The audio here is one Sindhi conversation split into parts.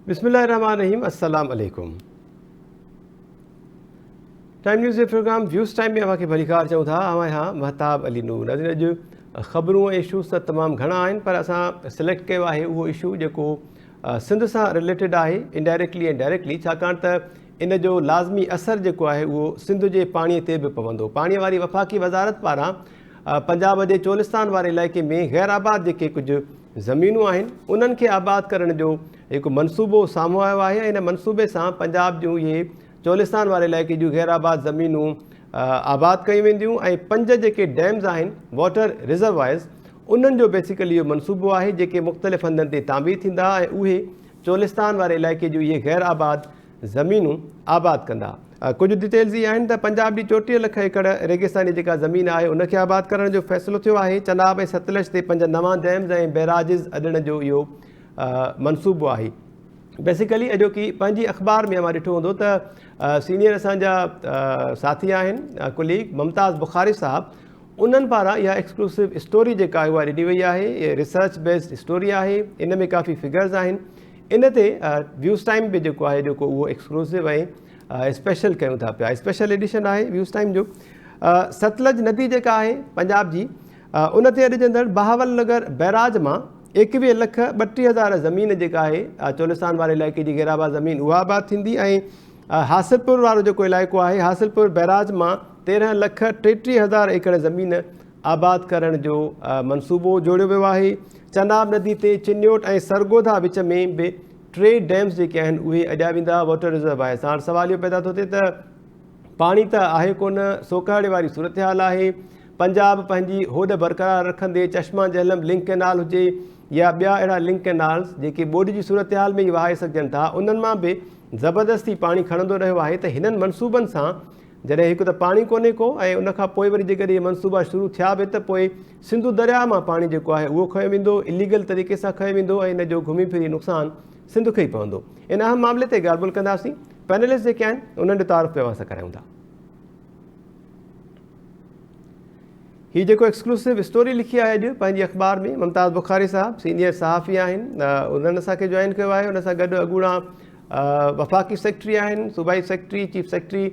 بسم الله الرحمن الرحيم السلام عليڪم ٽائيم نيوز جي پروگرام ويوز ٽائيم ۾ اوهان کي ڀليڪار چئون ٿا. اوهان آهيان مهتاب علي نور. ناظرين اڄ خبرون ۽ اشوز ته تمام گهڻا آهن پر اسان سليڪٽ ڪيو آهي اهو اشو جيڪو سنڌ سان رليٽيڊ آهي انڊائريڪٽلي ۽ ڊائريڪٽلي، ڇاڪاڻ ته ان جو لازمي اثر جيڪو آهي اهو سنڌ جي پاڻي تي به پوندو. پاڻي واري وفاقي وزارت پاران پنجاب جي چولستان واري علائقي ۾ غير آباد جيڪي ڪجهه زمينون آهن انهن کي آباد ڪرڻ جو هڪ منصوبو سامهون آيو آهي ۽ ان منصوبي سان پنجاب جون اهي چولستان واري علائقي جون غير آباد زمينون آباد ڪيون وينديون ۽ پنج جيڪي ڊيمز آهن واٽر ريزروائرز انهن جو بيسيڪلي اهو منصوبو آهي جيڪي مختلف هنڌن تي تعمير ٿيندا ۽ اهي چولستان واري علائقي جون اهي غير آباد زمينون آباد ڪندا. ڪجهه ڊيٽيلز هي آهن ته پنجاب جي 34 لک ايڪڙ ريگستاني جيڪا زمين آهي ان کي آباد ڪرڻ جو فيصلو ٿيو آهي. چناب ۽ ستلج تي پنج نوان ڊيمز ۽ بئراجز اڏڻ جو اهو منصوبو آهي. بيسيڪلي اڄوڪي پنهنجي اخبار ۾ اوهان ڏٺو هوندو ته سينيئر اسان جا ساٿي آهن ڪليگ ممتاز بخاري صاحب انهن پاران اها ايڪسڪلوسو اسٽوري جيڪا آهي اها ڏني وئي آهي. ريسرچ بيسڊ اسٽوري آهي، ان ۾ ڪافي فگرز آهن. ان تي ويوز ٽائيم به جيڪو آهي جيڪو اهو ايڪسڪلوسو ۽ اسپيشل ڪيون ٿا پيا. اسپيشل ايڊيشن آهي ويوز ٽائيم جو. ستلج ندي جيڪا آهي پنجاب جي ان تي اڏجندڙ بهاول نگر بئراج مان 21 لک 32 هزار زمين جيڪا آهي چولستان واري علائقي جي غير آباد زمين اها آباد ٿيندي ۽ حاصلپور وارو جيڪو علائقو آهي حاصلپور بئراج مان 13 لک 33 هزار ايڪڙ زمين آباد ڪرڻ جو منصوبو جوڙيو ويو آهي. چناب ندي تي چنيوٽ ۽ سرگوڌا وچ ۾ به ٽي ڊيمز جيڪي آهن اهي اڏيا ويندا. واٽر ريزروايرز هاڻ سوال اهو پيدا ٿو ٿئي ته پاڻي ته آهي ڪونه، سوڪهڙي واري صورتحال آهي. پنجاب پنهنجي هوڏ برقرار رکندي چشما جهلم لنڪ ڪئنال هجي يا ٻيا اهڙا لنڪ ڪئنالز جيڪي ٻوڏ جي صورتحال ۾ ئي وهائي سگهجن ٿا انهن مان به زبردستي پاڻي کڻندو رهيو آهي ته هنن منصوبن سان جڏهن هڪ ته پاڻي ڪونهي ڪو ۽ ان کان پوء وري جيڪڏهن اهي منصوبا شروع ٿيا به ته پوء سنڌو درياهه مان پاڻي جيڪو آهي اهو کنيو ويندو، اليگل طريقي سان کنيو ويندو ۽ ان جو گهمي ڦري نقصان سنڌ کي ئي پوندو. ان اهم معاملي تي ڳالهه ٻولهه ڪنداسين. پينلسٽ جيڪي آهن انهن جو تعارف به اوهان سان ڪرايون ٿا. هي جيڪو ايڪسڪلوسو اسٽوري لکي آهي اڄ پنهنجي اخبار ۾ ممتاز بخاري صاحب سينيئر صحافي آهن انهن اسان کي جوائن ڪيو آهي ان سان گڏ اڳوڻا وفاقي سيڪريٽري آهن، صوبائي سيڪريٽري، چيف سيڪريٽري،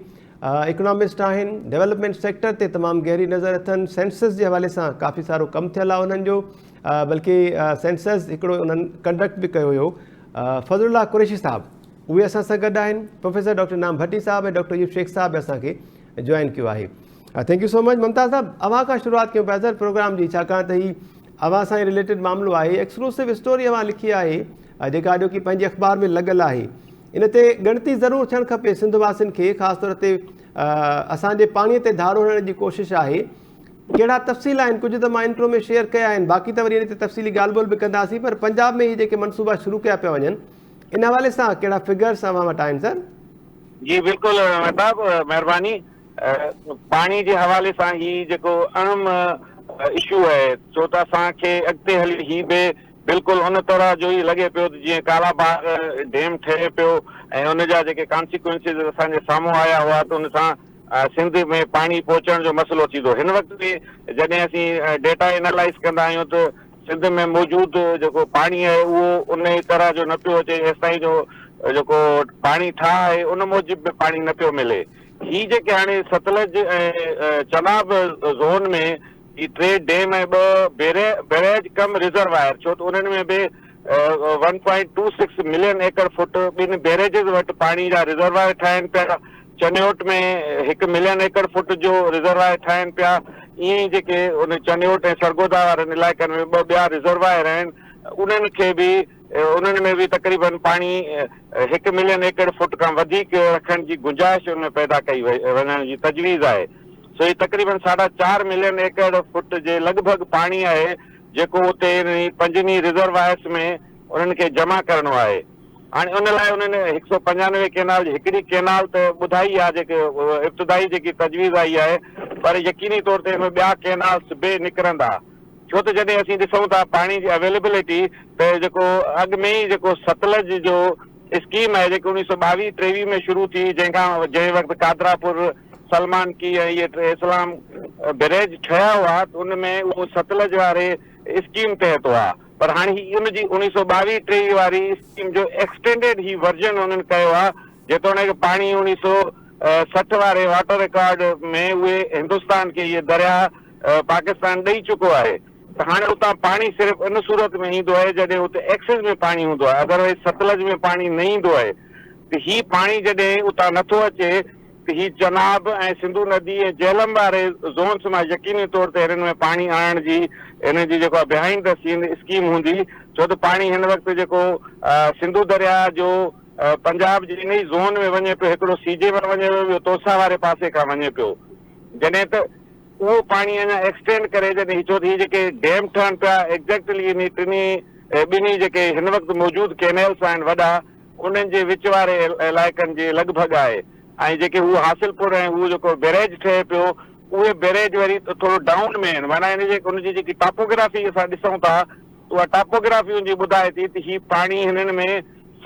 اڪنامسٽ آهن، ڊولپمينٽ سيڪٽر تي تمام گهري نظر اٿن، سينسس جي حوالي سان ڪافي سارو ڪم ٿيل آهي انهن جو، بلڪه سينسس هڪڙو انهن ڪنڊڪٽ به ڪيو هيو. فضل الله قريشي صاحب اهي اسان سان گڏ آهن، پروفيسر ڊاڪٽر انعام ڀٽي صاحب ۽ ڊاڪٽر ايوب شيخ صاحب به اسان کي جوائن ڪيو آهي. Thank you so much Mumtaz صاحب، اوهان کان شروعات ڪيون پيا سر پروگرام جي، ڇاڪاڻ ته هي اوهان سان ئي رليٽيڊ معاملو آهي. ايڪسڪلوسو اسٽوري اوهان لکي آهي جيڪا اڄوڪي پنهنجي اخبار ۾ لڳل آهي، ان تي ڳڻتي ضرور ٿيڻ کپي سنڌ واسين کي، خاص طور تي اسان جي پاڻي تي ڌاڙو هڻڻ جي ڪوشش آهي. ڪهڙا تفصيل آهن؟ ڪجهه ته مان انٽرو ۾ شيئر ڪيا آهن، باقي ته وري ان تي تفصيلي ڳالهه ٻولهه به ڪنداسين، پر پنجاب ۾ هي جيڪي منصوبا شروع ڪيا پيا وڃن ان حوالي سان ڪهڙا فگرس اوهان وٽ آهن سر؟ جي بلڪل مهتاب مهرباني. پاڻي جي حوالي سان هي جيڪو اهم اشو آهي ڇو ته اسان کي اڳتي هلي هي به بلڪل ان طرح جو ئي لڳي پيو ته جيئن ڪالا باغ ڊيم ٺهي پيو ۽ ان جا جيڪي ڪانسيڪوئنسز اسان جي سامهون آيا هئا ته ان سان سنڌ ۾ پاڻي پهچڻ جو مسئلو ٿيندو. هن وقت به جڏهن اسين ڊيٽا اينالائز ڪندا آهيون ته سنڌ ۾ موجود جيڪو پاڻي آهي اهو ان طرح جو نه پيو اچي ايستائين جو جيڪو پاڻي ٺاهه آهي ان موجب به پاڻي نه پيو ملي. هي جيڪي هاڻي ستلج ۽ چناب زون ۾ هي ٽي ڊيم ۽ ٻه بئريج ڪم ريزروائر ڇو ته انهن ۾ به one point two six million acre foot ٻن بئريجز وٽ پاڻي جا ريزروائر ٺاهين پيا، چنيوٽ ۾ هڪ ملين ايڪڙ فوٽ جو ريزروائر ٺاهين پيا، ائين ئي جيڪي ان چنيوٽ ۽ سرگوڌا وارن علائقن ۾ ٻه ٻيا ريزروائر آهن انهن کي به انهن ۾ به تقريبن پاڻي هڪ ملين ايڪڙ فوٽ کان وڌيڪ رکڻ جي گنجائش ان ۾ پيدا ڪئي وڃڻ جي تجويز آهي. سو هي تقريبن ساڍا چار ملين ايڪڙ فوٽ جي لڳ ڀڳ پاڻي آهي جيڪو اتي انهن پنجن ئي ريزروائرس ۾ انهن کي جمع ڪرڻو آهي. هاڻي ان لاء انهن هڪ سئو پنجانوي ڪينال جي هڪڙي ڪينال ته ٻڌائي آهي جيڪي ابتدائي جيڪي تجويز آئي آهي پر يقيني طور تي ان ۾ ٻيا ڪينالس به نڪرندا. ڇو ته جڏهن اسين ڏسون ٿا پاڻي جي اويليبلٽي ته جيڪو اڳ ۾ ئي جيڪو ستلج جو اسڪيم آهي جيڪي اوڻيهه سو ٻاويهه ٽيويهه ۾ شروع ٿي جنهن کان جنهن وقت قادراپور سلمان ڪي ۽ اهي ٽي اسلام بئريج ٺهيا هئا ته ان ۾ اهو ستلج واري اسڪيم تحت هئا. پر هاڻي هي ان جي اوڻيهه سؤ ٻاويهه ٽيويهه واري اسڪيم جو ايڪسٽينڊيڊ هي ورجن انهن ڪيو آهي جيتوڻيڪ پاڻي 1960 واري واٽر رڪارڊ ۾ اهي هندستان کي اهي درياهه پاڪستان ڏئي چڪو آهي ته هاڻي اتان پاڻي صرف ان صورت ۾ ايندو آهي جڏهن اتي ايڪسز ۾ پاڻي هوندو آهي اڌروائيز ستلج ۾ پاڻي نه ايندو آهي ته هي پاڻي جڏهن اتان نٿو اچي ته هي چناب ۽ سنڌو ندي ۽ جهلم واري زونس مان يقيني طور تي هنن ۾ پاڻي آڻڻ جي هنن جي جيڪو آهي بيهائينڊ the سين اسڪيم هوندي ڇو ته پاڻي هن وقت جيڪو سنڌو درياهه جو پنجاب جي انهي زون ۾ وڃي پيو هڪڙو سيجي مان وڃي پيو ٻيو تونسا واري پاسي کان وڃي پيو جڏهن ته اهو پاڻي اڃا ايڪسٽينڊ ڪري جڏهن هي ڇو ته هي جيڪي ڊيم ٺهن پيا ايگزيڪٽلي انهي ٽنهي ٻنهي جيڪي هن وقت موجود ڪينيلس آهن وڏا انهن جي وچ واري علائقن جي لڳ ڀڳ آهي ۽ جيڪي هو حاصل پور ۽ هو جيڪو بئريج ٺهي پيو اهي بئريج وري ٿورو ڊائون ۾ آهن معنيٰ ان جي ان جي جيڪي ٽاپوگرافي اسان ڏسون ٿا اها ٽاپوگرافي ان جي ٻڌائي ٿي ته هي پاڻي هنن ۾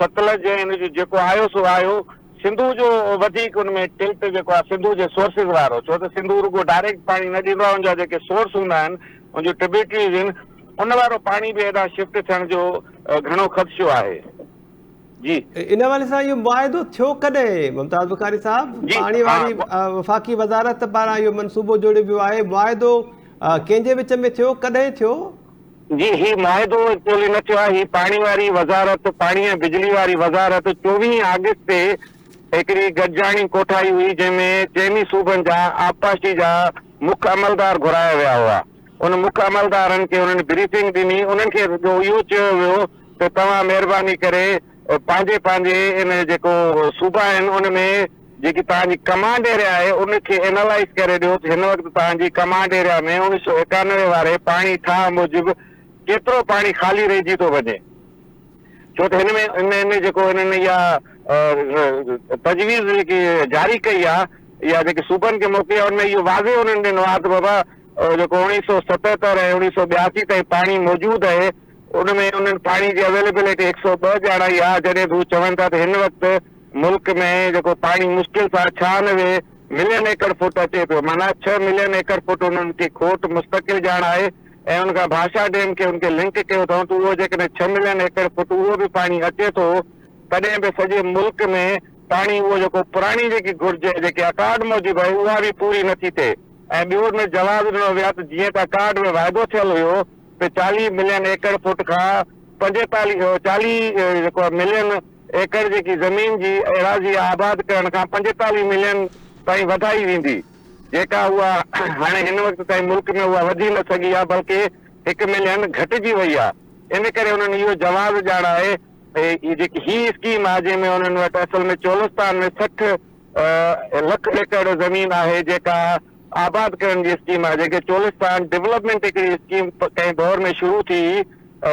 ستلج ۽ ان جو جيڪو آيو سو آيو سنڌو جو وڌيڪ ان ۾ ٽلٽ جيڪو آهي سنڌو جي سورسز وارو ڇو ته سنڌو رڳو ڊائريڪٽ پاڻي نه ڏيندو آهي ان جا جيڪي سورس هوندا آهن ان جون ٽربيوٽريز آهن ان وارو پاڻي به هيڏانهن شفٽ ٿيڻ جو گهڻو خدشو آهي. جي. ان حوالي سان اهو معاهدو ٿيو ڪڏهن ممتاز بخاري صاحب؟ جي پاڻي ها. واري وفاقي وزارت پاران اهو منصوبو جوڙيو ويو آهي، معاهدو ڪنهن جي وچ ۾ ٿيو، ڪڏهن ٿيو؟ جي هي معاهدو ايڪچوئلي نه ٿيو آهي، هي پاڻي واري وزارت، پاڻي ۽ بجلي واري وزارت 24 آگسٽ تي هڪڙي گڏجاڻي ڪوٺائي هئي جنهن ۾ چئني صوبن جا آبپاشي جا مک عملدار گهرايا ويا هئا، ان مک عملدارن کي انهن بريفنگ ڏني، انهن کي رڳو اهو چيو ويو ته توهان مهرباني ڪري پنهنجي پنهنجي ان جيڪو صوبا آهن ان ۾ جيڪي توهان جي ڪمانڊ ايريا آهي ان کي اينالائيز ڪري ڏيو ته هن وقت توهان جي ڪمانڊ ايريا ۾ 1991 واري پاڻي ٺاهه موجب ڪيترو پاڻي خالي رهجي ٿو وڃي ڇو ته هن ۾ ان ان جيڪو انهن اها تجويز جيڪي جاري ڪئي آهي يا جيڪي صوبن کي موڪلي آهي ان ۾ اهو واضح انهن ڏنو آهي ته بابا جيڪو 1977 ۽ 1982 تائين پاڻي موجود آهي ان ۾ انهن پاڻي جي اويليبلٽي 102 ڄاڻائي آهي جڏهن ته هو چون ٿا ته هن وقت ملڪ ۾ جيڪو پاڻي مشڪل سان 96 ملين ايڪڙ فوٽ اچي پيو معنيٰ ڇهه ملين ايڪڙ فوٽ انهن کي کوٽ مستقل ڄاڻ آهي ۽ ان کان ڀاشا ڊيم کي ان کي لنڪ ڪيو اٿئون ته اهو جيڪڏهن ڇهه ملين ايڪڙ فوٽ اهو به پاڻي اچي ٿو تڏهن به سڄي ملڪ ۾ پاڻي اهو جيڪو پراڻي جيڪي گهرج جيڪي اڪارڊ موجب آهي اها به پوري نٿي ٿئي ۽ ٻيو ان ۾ جواز ڏنو ويو آهي ته جيئن ته اڪارڊ ۾ واعدو ٿيل هيو ته 40 ملين ايڪڙ فوٽ کان 45 40 جيڪو آهي ملين ايڪڙ جيڪي زمين جي ايراضي آباد ڪرڻ کان 45 ملين تائين وڌائي ويندي جيڪا اها هاڻي هن وقت تائين ملڪ ۾ اها وڌي نه سگهي آهي بلڪه هڪ ملين گهٽجي وئي آهي ان ڪري انهن اهو جواز ڄاڻائي هي جيڪي هي اسڪيم آهي جنهن ۾ انهن وٽ اصل ۾ چولستان ۾ 60 لک ايڪڙ زمين آهي جيڪا آباد ڪرڻ جي اسڪيم آهي جنهن کي چولستان ڊولپمينٽ هڪڙي اسڪيم ڪنهن دور ۾ شروع ٿي هئي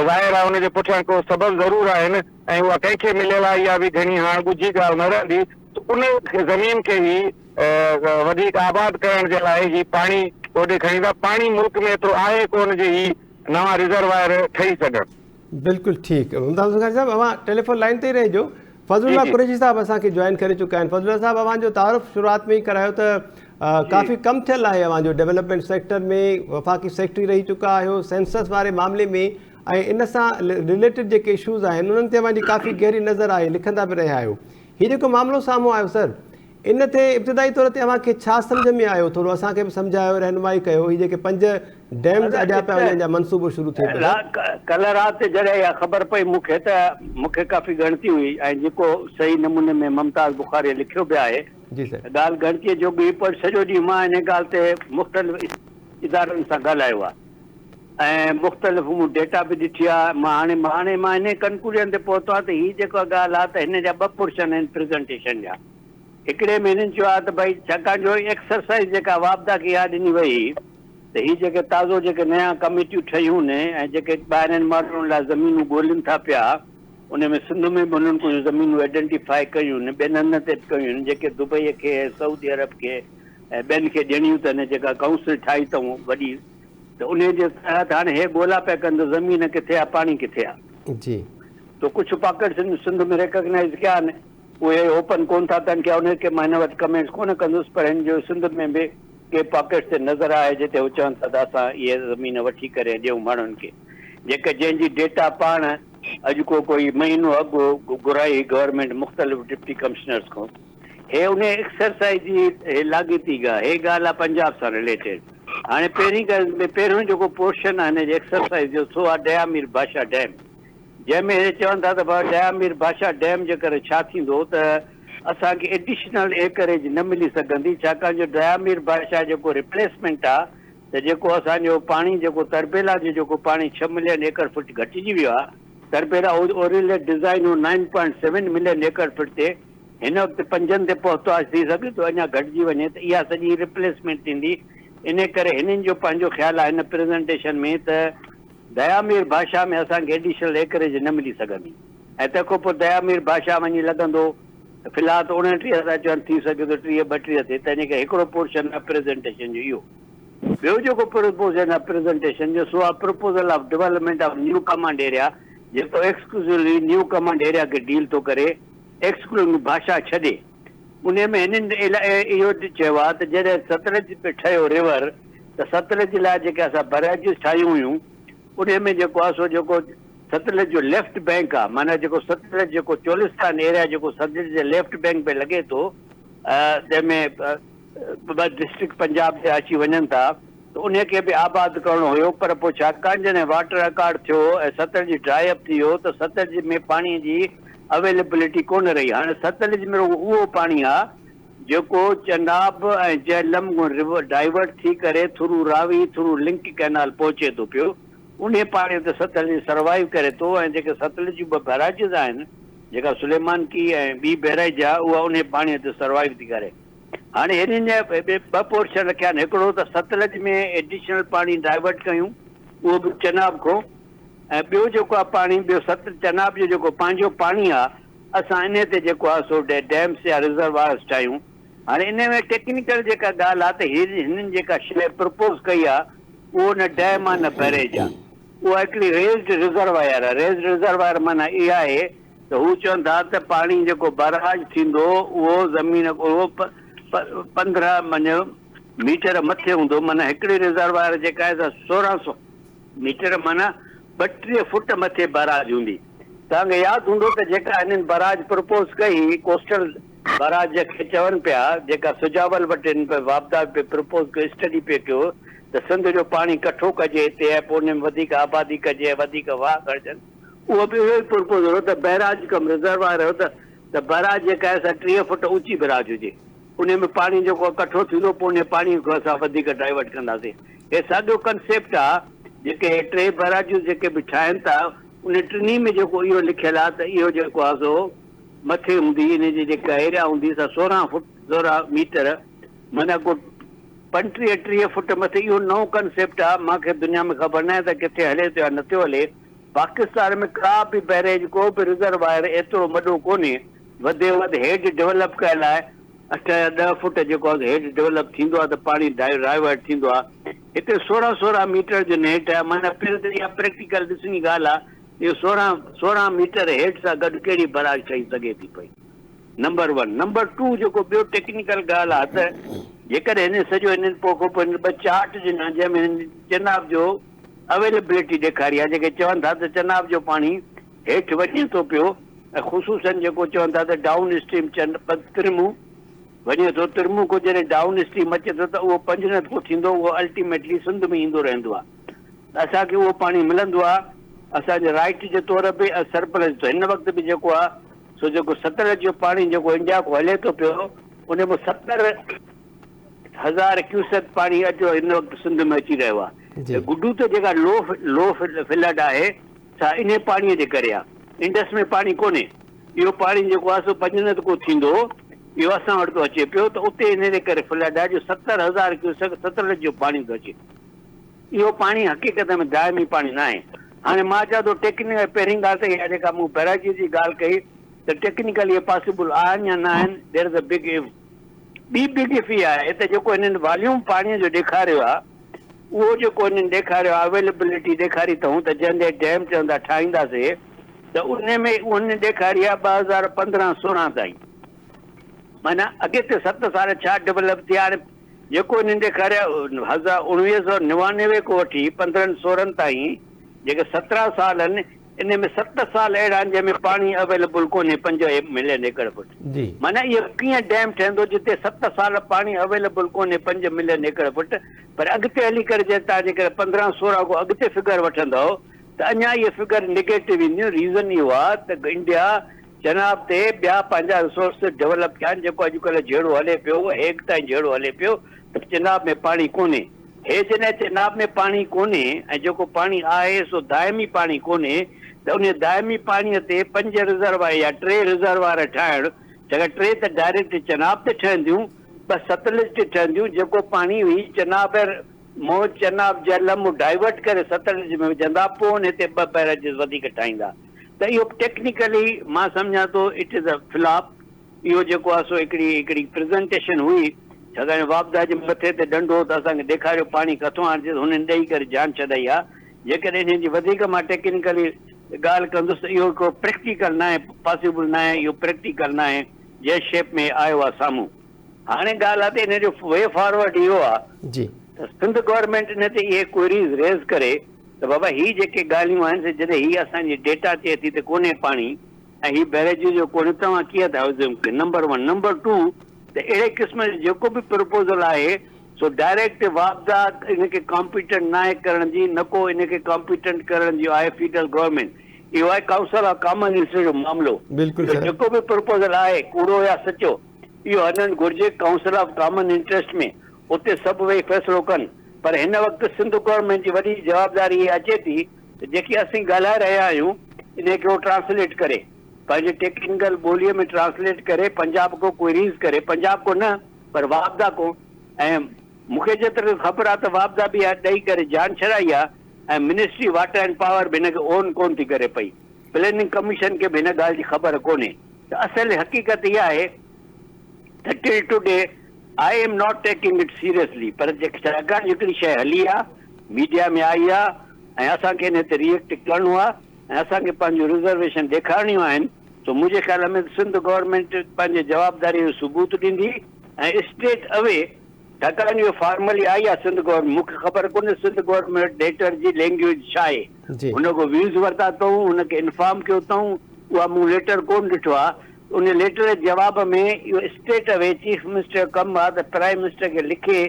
ظاهر آهي ان جي پٺيان ڪو سبب ضرور آهن ۽ اها ڪنهن کي مليل آهي اها به گهڻي هاڻ ڳجهي ڳالهه نه رهندي ته ان زمين کي هي وڌيڪ آباد ڪرڻ جي لاء هي پاڻي اوڏي کڻي ايندا پاڻي ملڪ ۾ ايترو آهي ڪونه جي هي نوان ريزروائر ٺهي سگهن. بلڪل ٺيڪ ممتاز بخاري صاحب اوهان ٽيليفون لائين تي ئي رهجو فضل الله قريشي صاحب اسان کي جوائن ڪري چڪا آهن فضل الله صاحب اوهان جو تعارف شروعات ۾ ئي ڪرايو ته ڪافي ڪم ٿيل آهي اوهان جو ڊيولپمينٽ سيڪٽر ۾ وفاقي سيڪريٽري رهي چڪا آهيو سينسس واري معاملي ۾ ۽ ان سان رليٽڊ جيڪي اشوز آهن انهن تي اوهان جي ڪافي گهري نظر آهي لکندا به رهيا آهيو هي جيڪو معاملو سامهون آيو سر ان تي ابتدائي طور تي اوهان کي ڇا سمجهه ۾ آيو ٿورو اسان کي به سمجهايو رهنمائي ڪيو هي جيڪي پنج ڊيمز اڏيا پيا وڃن جا منصوبو شروع ٿئي پيو سر. ڪلهه رات جڏهن اها خبر پئي مون کي ته مون کي ڪافي ڳڻتي هئي ۽ جيڪو صحيح نموني ۾ ممتاز بخاريء لکيو به آهي جي سر. ته ڳالهه ڳڻتيء جوڳي هئي پر سڄو ڏينهن مان انهي ڳالهه تي مختلف ادارن سان ڳالهايو آهي ۽ مختلف مون ڊيٽا به ڏٺي آهي مان هاڻي هاڻي مان انهي ڪنڪلوزن تي پهتو آهيان ته هي جيڪا ڳالهه آهي ته هن جا ٻه پورشن آهن پريزنٽيشن جا. هڪڙي ۾ هنن چيو آهي ته ڀئي ڇاڪاڻ جو ايڪسرسائيز جيڪا واپڊا کي اها ڏني وئي هئي ته هي جيڪي تازو جيڪي نيا ڪميٽيون ٺهيون ۽ جيڪي ٻاهرين ماڻهن لاء زمينون ڳولين ٿا پيا ان ۾ سنڌ ۾ به هنن ڪجهه زمينون ايڊنٽيفائي ڪيون ٻين هنڌن تي به ڪيون جيڪي دبئي کي ۽ سعودي عرب کي ۽ ٻين کي ڏيڻيون اٿن جيڪا ڪائونسل ٺاهي اٿئون وڏي ته انهي جي تحت هاڻي هي ڳولا پيا ڪن ته زمين ڪٿي آهي پاڻي ڪٿي آهي. جي. ته ڪجهه پاڪيٽس سنڌ ۾ ريڪگنائيز ڪيا آهن. اهي اوپن ڪونه ٿا ڪن ڪيا انهي کي مان هن وقت ڪمينٽس ڪونه ڪندس پر هن جو سنڌ ۾ به ڪي پاڪيٽس تي نظر آهي جتي هو چون ٿا ته اسان اهي زمين وٺي ڪري ڏيون ماڻهن کي. جيڪا جنهن جي ڊيٽا پاڻ اڄ ڪو ڪوئي مهينو اڳ گهرائي هئي گورنمينٽ مختلف ڊپٽي ڪمشنرز کان. هي انهي ايڪسرسائيز جي هي لاڳيتي ڳالهه هي ڳالهه آهي پنجاب سان رليٽيڊ. هاڻي پهرين ڳالهه ۾ پهريون جيڪو پورشن آهي هن جي ايڪسرسائيز جو سو آهي ڊيامير ڀاشا ڊيم. جنهن ۾ هي چون ٿا ته بابا ڊيامير ڀاشا ڊيم جي ڪري ڇا ٿيندو ته اسان کي ايڊيشنل ايڪريج نه ملي سگهندي ڇاڪاڻ جو ڊيامير ڀاشا جيڪو ريپليسمينٽ آ ته جيڪو اسان جو پاڻي جيڪو تربيلا جو جيڪو پاڻي ڇهه ملين ايڪڙ فٽ گهٽجي ويو آ تربيلا اوريليٽ ڊزائين هو nine point seven million acre feet تي هن وقت پنجن تي پهتو آ ٿي سگهي ٿو اڃا گهٽجي وڃي ته اها سڄي ريپليسمينٽ ٿيندي انهي ڪري هنن جو پنهنجو خيال آ هن پريزنٽيشن ۾ ته ديامير ڀاشا ۾ اسان کي ايڊيشنل ايڪريج نه ملي سگهندي ۽ تنهن کان پوء ديامير ڀاشا وڃي لڳندو ته في الحال ته 29 ٿا چون ٿي سگهي ٿو 30 32 ٿئي تنهن جي ڪري هڪڙو پورشن آهي پريزنٽيشن جو اهو ٻيو جيڪو پورشن آهي پريزنٽيشن جو سو آهي proposal of development of new command area جيڪو ايڪسڪلوسولي نيو ڪمانڊ ايريا کي ڊيل ٿو ڪري ايڪسڪلوڊنگ ڀاشا ڇڏي انهي ۾ هنن اهو چيو آهي ته جڏهن ستلج ٺهيو ريور ته ستلج لاء جيڪي اسان بئراجز ٺاهيون هيون انهي ۾ جيڪو آهي سو جيڪو ستلج جو ليفٽ بئنڪ آهي معنيٰ جيڪو ستلج جيڪو چولستان ايريا جيڪو ستلج جي ليفٽ بئنڪ ۾ لڳي ٿو جنهن ۾ ٻه ڊسٽرڪٽ پنجاب جا اچي وڃن ٿا ته انهي کي به آباد ڪرڻو هيو پر پوء ڇاڪاڻ جڏهن واٽر اڪارڊ ٿيو ۽ ستلج ڊرائي اپ ٿي ويو ته ستلج ۾ پاڻي جي اويليبلٽي ڪونه رهي هاڻي ستلج ۾ رڳو اهو پاڻي آهي جيڪو چناب ۽ جهلم ريور ڊائيورٽ ٿي ڪري through Ravi through link canal پهچي ٿو پيو انهي پاڻي تي ستلج سروائيو ڪري ٿو ۽ جيڪي ستلج جون ٻه بئراجز آهن جيڪا سليمان ڪي ۽ ٻي بئراج آهي اها انهي پاڻي تي سروائيو ٿي ڪري هاڻي هنن جا ٻه پورشن رکيا آهن هڪڙو ته ستلج ۾ ايڊيشنل پاڻي ڊائيورٽ ڪيون اهو به چناب کان ۽ ٻيو جيڪو آهي پاڻي ٻيو ست چناب جو جيڪو پنهنجو پاڻي آهي اسان انهي تي جيڪو آهي سو ڊيمس يا رزروارس ٺاهيون. هاڻي انهي ۾ ٽيڪنيڪل جيڪا ڳالهه آهي ته هي هنن جيڪا شيء پرپوز ڪئي آهي اهو نه ڊيم آهي نه بئريج آهي. اها هڪڙي ريزڊ رزروائر آهي. ريزڊ رزروائر معنيٰ اها آهي ته هو چون ٿا ته پاڻي جيڪو بئراج ٿيندو اهو زمين اهو 15 مڃ ميٽر مٿي هوندو معنيٰ هڪڙي رزروائر جيڪا آهي سا 16 سو ميٽر معنيٰ 32 فوٽ مٿي بئراج هوندي. توهان کي ياد هوندو ته جيڪا هنن بئراج پروپوز ڪئي هئي ڪوسٽل بئراج کي چون پيا جيڪا سجاول وٽ هن پئي واپڊا پئي پروپوز ڪيو اسٽڊي پئي ڪيو ته سنڌ جو پاڻي ڪٺو ڪجي هتي ۽ پوء ان ۾ وڌيڪ آبادي ڪجي ۽ وڌيڪ واهه کڻجن اهو به اهو ئي پروپوزل هو ته بئراج ڪم رزرواير هو ته ته بئراج جيڪا آهي سا 30 فوٽ اوچي بئراج هجي. انهي ۾ پاڻي جيڪو ڪٺو ٿيندو پوء انهي پاڻي کي اسان وڌيڪ ڊائيورٽ ڪنداسين. هي ساڳيو ڪنسيپٽ آ جيڪي هي ٽي بئراجون جيڪي به ٺاهين ٿا انهي ٽنهي ۾ جيڪو اهو لکيل آ ته اهو جيڪو آ سو مٿي هوندي انهي جي جيڪا ايريا هوندي سا 16 فوٽ 16 ميٽر معنيٰ ڪو 35 30 فوٽ مٿي اهو نئون ڪنسيپٽ آ مان کي دنيا ۾ خبر ناهي ته ڪٿي هلي ٿو يا نٿيو هلي پاڪستان ۾ ڪا به بئريج ڪو به رزروائر ايترو وڏو ڪونهي وڌ ۾ وڌ هيڊ ڊولپ ڪيل آهي، اٺ يا ڏهه فوٽ جيڪو آهي هيڊ ڊولپ ٿيندو آهي ته پاڻي ڊائيورٽ ٿيندو آهي. هتي 16 سورهن ميٽر جو نيٽ آهي معنيٰ پهرين ته اها پريڪٽيڪل ڏسڻي ڳالهه آهي اهو 16 سورهن ميٽر هيڊ سان گڏ ڪهڙي بئراج ٺهي سگهي ٿي پئي نمبر ون. نمبر ٽو جيڪو ٻيو ٽيڪنيڪل ڳالهه آهي ته جيڪڏهن هنن سڄو هنن پوء کان پوء هنن ٻه چارٽ ڏنا جنهن ۾ هنن چناب جو اويلبلٽي ڏيکاري آهي جيڪي چون ٿا ته چناب جو پاڻي هيٺ وڃي ٿو پيو ۽ خصوصاً جيڪو چون ٿا ته ڊائون اسٽريم چن ترمون وڃي ٿو، ترمون کان جڏهن ڊائون اسٽريم اچي ٿو ته اهو پنجند کان ٿيندو اهو الٽيميٽلي سنڌ ۾ ايندو رهندو آهي ته اسان کي اهو پاڻي ملندو آهي اسان جي رائيٽ جي طور به ۽ سرپلس جي طور هن وقت به جيڪو آهي سو جيڪو ستلج جو پاڻي جيڪو انڊيا کان هلي ٿو پيو ان مان 70,000 ڪيوسڪ پاڻي اڄ هن وقت سنڌ ۾ اچي رهيو آهي گڊو ته جيڪا لو لو فلڊ آهي سا انهيء پاڻيء جي ڪري آ. انڊس ۾ پاڻي ڪونهي. اهو پاڻي جيڪو آ سو پنجند ڪو ٿيندو، اهو اسان وٽ ٿو اچي پيو ته اتي انهيء جي ڪري فلڊ آ جو 70,000 ڪيوسڪ ستلج جو پاڻي ٿو اچي. اهو پاڻي حقيقت ۾ دائمي پاڻي ناهي. هاڻي مان چوان ٿو ٽيڪنيڪل پهرين ڳالهه ته اها جيڪا مون بئراجز جي ڳالهه ڪئي ته ٽيڪنيڪل اهي پاسيبل آهن يا ناهن، There is a big if. ٻي بگ if اها آهي ته جيڪو هنن واليوم پاڻيء جو ڏيکاريو آ، اهو جيڪو هنن ڏيکاريو آهي اويليبلٽي ڏيکاري اٿئون ته جنهن تي ڊيم چون ٿا ٺاهينداسي ته ان ۾ هنن ڏيکاري آهي 2015 16 تائين معنيٰ اڳتي ست سال ڇا ڊولپ ٿيا هاڻي جيڪو هنن ڏيکاريو هزار 1999 کان وٺي 15 16 تائين جيڪي 17 سال آهن ان ۾ 7 سال اهڙا آهن جنهن ۾ پاڻي اويليبل ڪونهي 5 ملين ايڪڙ فٽ. معنيٰ اهو ڪيئن ڊيم ٺهندو جتي 7 سال پاڻي اويليبل ڪونهي 5 ملين ايڪڙ فٽ پر اڳتي هلي ڪري جڏهن توهان جيڪڏهن 15 16 کان اڳتي فگر وٺندؤ ته اڃا اهي فگر نيگيٽو اينديون ريزن اهو آهي ته انڊيا چناب تي ٻيا پنهنجا ريسورسز ڊولپ ٿيا آهن جيڪو اڄڪلهه جهيڙو هلي پيو هيگ تائين جهيڙو هلي پيو ته چناب ۾ پاڻي ڪونهي. هي جڏهن چناب ۾ پاڻي ڪونهي ۽ جيڪو پاڻي آهي سو دائمي پاڻي ڪونهي ته انهي دائمي پاڻي تي 5 رزروار يا 3 رزروار ٺاهڻ ڇاڪاڻ 3 ته ڊائريڪٽ چناب تي ٺهنديون 2 ستلج تي ٺهنديون جيڪو پاڻي هي چناب مون چناب جهلم ڊائيورٽ ڪري ستلج ۾ وجهندا پوء انهي تي 2 بئراجز وڌيڪ ٺاهيندا ته اهو ٽيڪنيڪلي مان سمجهان ٿو it is a flop اهو جيڪو آهي سو هڪڙي هڪڙي پريزنٽيشن هئي، ڇاڪاڻ جو واپڊا جي مٿي تي ڏنڊو هو ته اسان کي ڏيکاريو پاڻي ڪٿون آڻجي ته هنن ڏئي ڪري جان ڇڏائي ها. جيڪڏهن انهن جي وڌيڪ مان ٽيڪنيڪلي ڳالهه ڪندس ته اهو هڪڙو پريڪٽيڪل ناهي، پاسيبل ناهي، اهو پريڪٽيڪل ناهي جنهن شيپ ۾ آيو آهي سامهون. هاڻي ڳالهه آهي ته ان جو وي فارورڊ اهو آهي ته سنڌ گورنمينٽ ان تي اهي ڪوئريز ريز ڪري ته بابا هي جيڪي ڳالهيون آهن سي جڏهن هي اسان جي ڊيٽا چئي ٿي ته ڪونهي پاڻي ۽ هي بئريجز جو ڪونهي توهان ڪيئن ٿا ازيوم ڪيو نمبر ون نمبر ٽو ته اهڙي قسم جو جيڪو به پروپوزل آهي سو ڊائريڪٽ واپڊا ان کي ڪامپيٽنٽ ناهي ڪرڻ جي نه ڪو ان کي ڪامپيٽنٽ ڪرڻ جي آهي فيڊرل گورنمينٽ اهو آهي ڪائونسل آف ڪامن انٽريسٽ جو معاملو بلڪل سر جيڪو به پروپوزل آهي ڪوڙو يا سچو اهو هلڻ گهرجي ڪائونسل آف ڪامن انٽريسٽ ۾ اتي سڀ ويهي فيصلو ڪن پر هن وقت سنڌ گورنمينٽ جي وڏي جوابداري اها اچي ٿي ته جيڪي اسين ڳالهائي رهيا آهيون انهي کي هو ٽرانسليٽ ڪري پنهنجي ٽيڪنيڪل ٻوليء ۾ ٽرانسليٽ ڪري پنجاب ڪو ڪوئريز ڪري پنجاب ڪو نه پر واپڊا ڪو ۽ مون کي جيتري خبر آهي ته واپڊا به اها ڏئي ڪري جان ڇڏائي آهي ۽ منسٽري واٽر اينڊ پاور به هن کي اون ڪونه ٿي ڪري پئي پليننگ ڪميشن کي به هن ڳالهه جي خبر ڪونهي ته اصل حقيقت اها آهي ته till today I am not taking it seriously پر ڇاڪاڻ جو هڪڙي شيء هلي آهي ميڊيا ۾ آئي آهي ۽ اسان کي ان تي ري ايڪٽ ڪرڻو آهي ۽ اسان کي پنهنجون رزرويشن ڏيکارڻيون آهن سو منهنجي خيال ۾ سنڌ گورنمينٽ پنهنجي جوابداري جو ثبوت ڏيندي ۽ اسٽريٽ اوي ڇاڪاڻ جو فارملي آئي آهي سنڌ گورنمينٽ مون کي خبر ڪونهي سنڌ گورنمينٽ ليٽر جي لينگيويج ڇا آهي هن کان ويوز ورتا اٿئون هن کي انفارم ڪيو اٿئون اها مون ليٽر ڪونه ڏٺو آهي ان ليٽر جي جواب ۾ اهو اسٽريٽ اوي چيف منسٽر جو ڪم آهي ته پرائم منسٽر کي لکي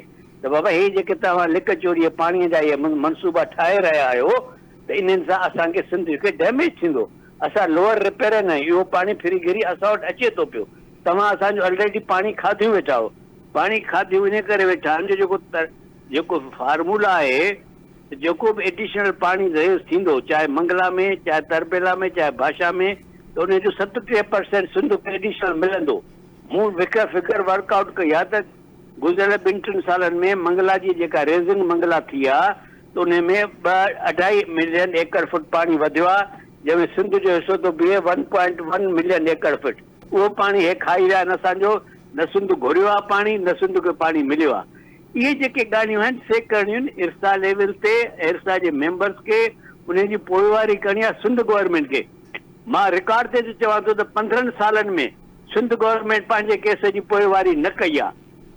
ته بابا هي جيڪي توهان لڪ چوريء پاڻيء جا اهي منصوبا ٺاهي رهيا آهيو ته انهن سان اسان کي سنڌ کي ڊيميج ٿيندو اسان لوئر رپيرين آهيون اهو پاڻي ڦري گهري اسان وٽ اچي ٿو پيو توهان اسان جو الريڊي پاڻي کاڌيون ويٺا آهيو پاڻي کاڌيون انهي ڪري ويٺا آهن جو جيڪو جيڪو فارمولا آهي ته جيڪو به ايڊيشنل پاڻي ريز ٿيندو چاهي منگلا ۾ چاهي تربيلا ۾ چاهي ڀاشا ۾ ته انهي جو 37 پرسينٽ سنڌ کي ايڊيشنل ملندو مون وڪر فگر ورڪ آئوٽ ڪئي آهي ته گذريل ٻن ٽن سالن ۾ منگلا جي جيڪا ريزنگ منگلا ٿي آ ته انهي ۾ ٻه اڍائي ملين ايڪڙ فٽ پاڻي وڌيو آ جنهن ۾ سنڌ جو حصو ٿو بيهي one point one million acre feet اهو پاڻي هي کائي ويا آهن اسان جو نه سنڌ گهريو آ پاڻي نه سنڌ کي پاڻي مليو آ اهي جيڪي ڳالهيون آهن سي ڪرڻيون آهن ارسا ليول تي ارسا جي ميمبرس کي انهي جي پوئواري ڪرڻي آ سنڌ گورنمينٽ کي مان رڪارڊ تي ٿو چوان ٿو ته 15 سالن ۾ سنڌ گورنمينٽ پنهنجي ڪيس جي پوئواري نه ڪئي آ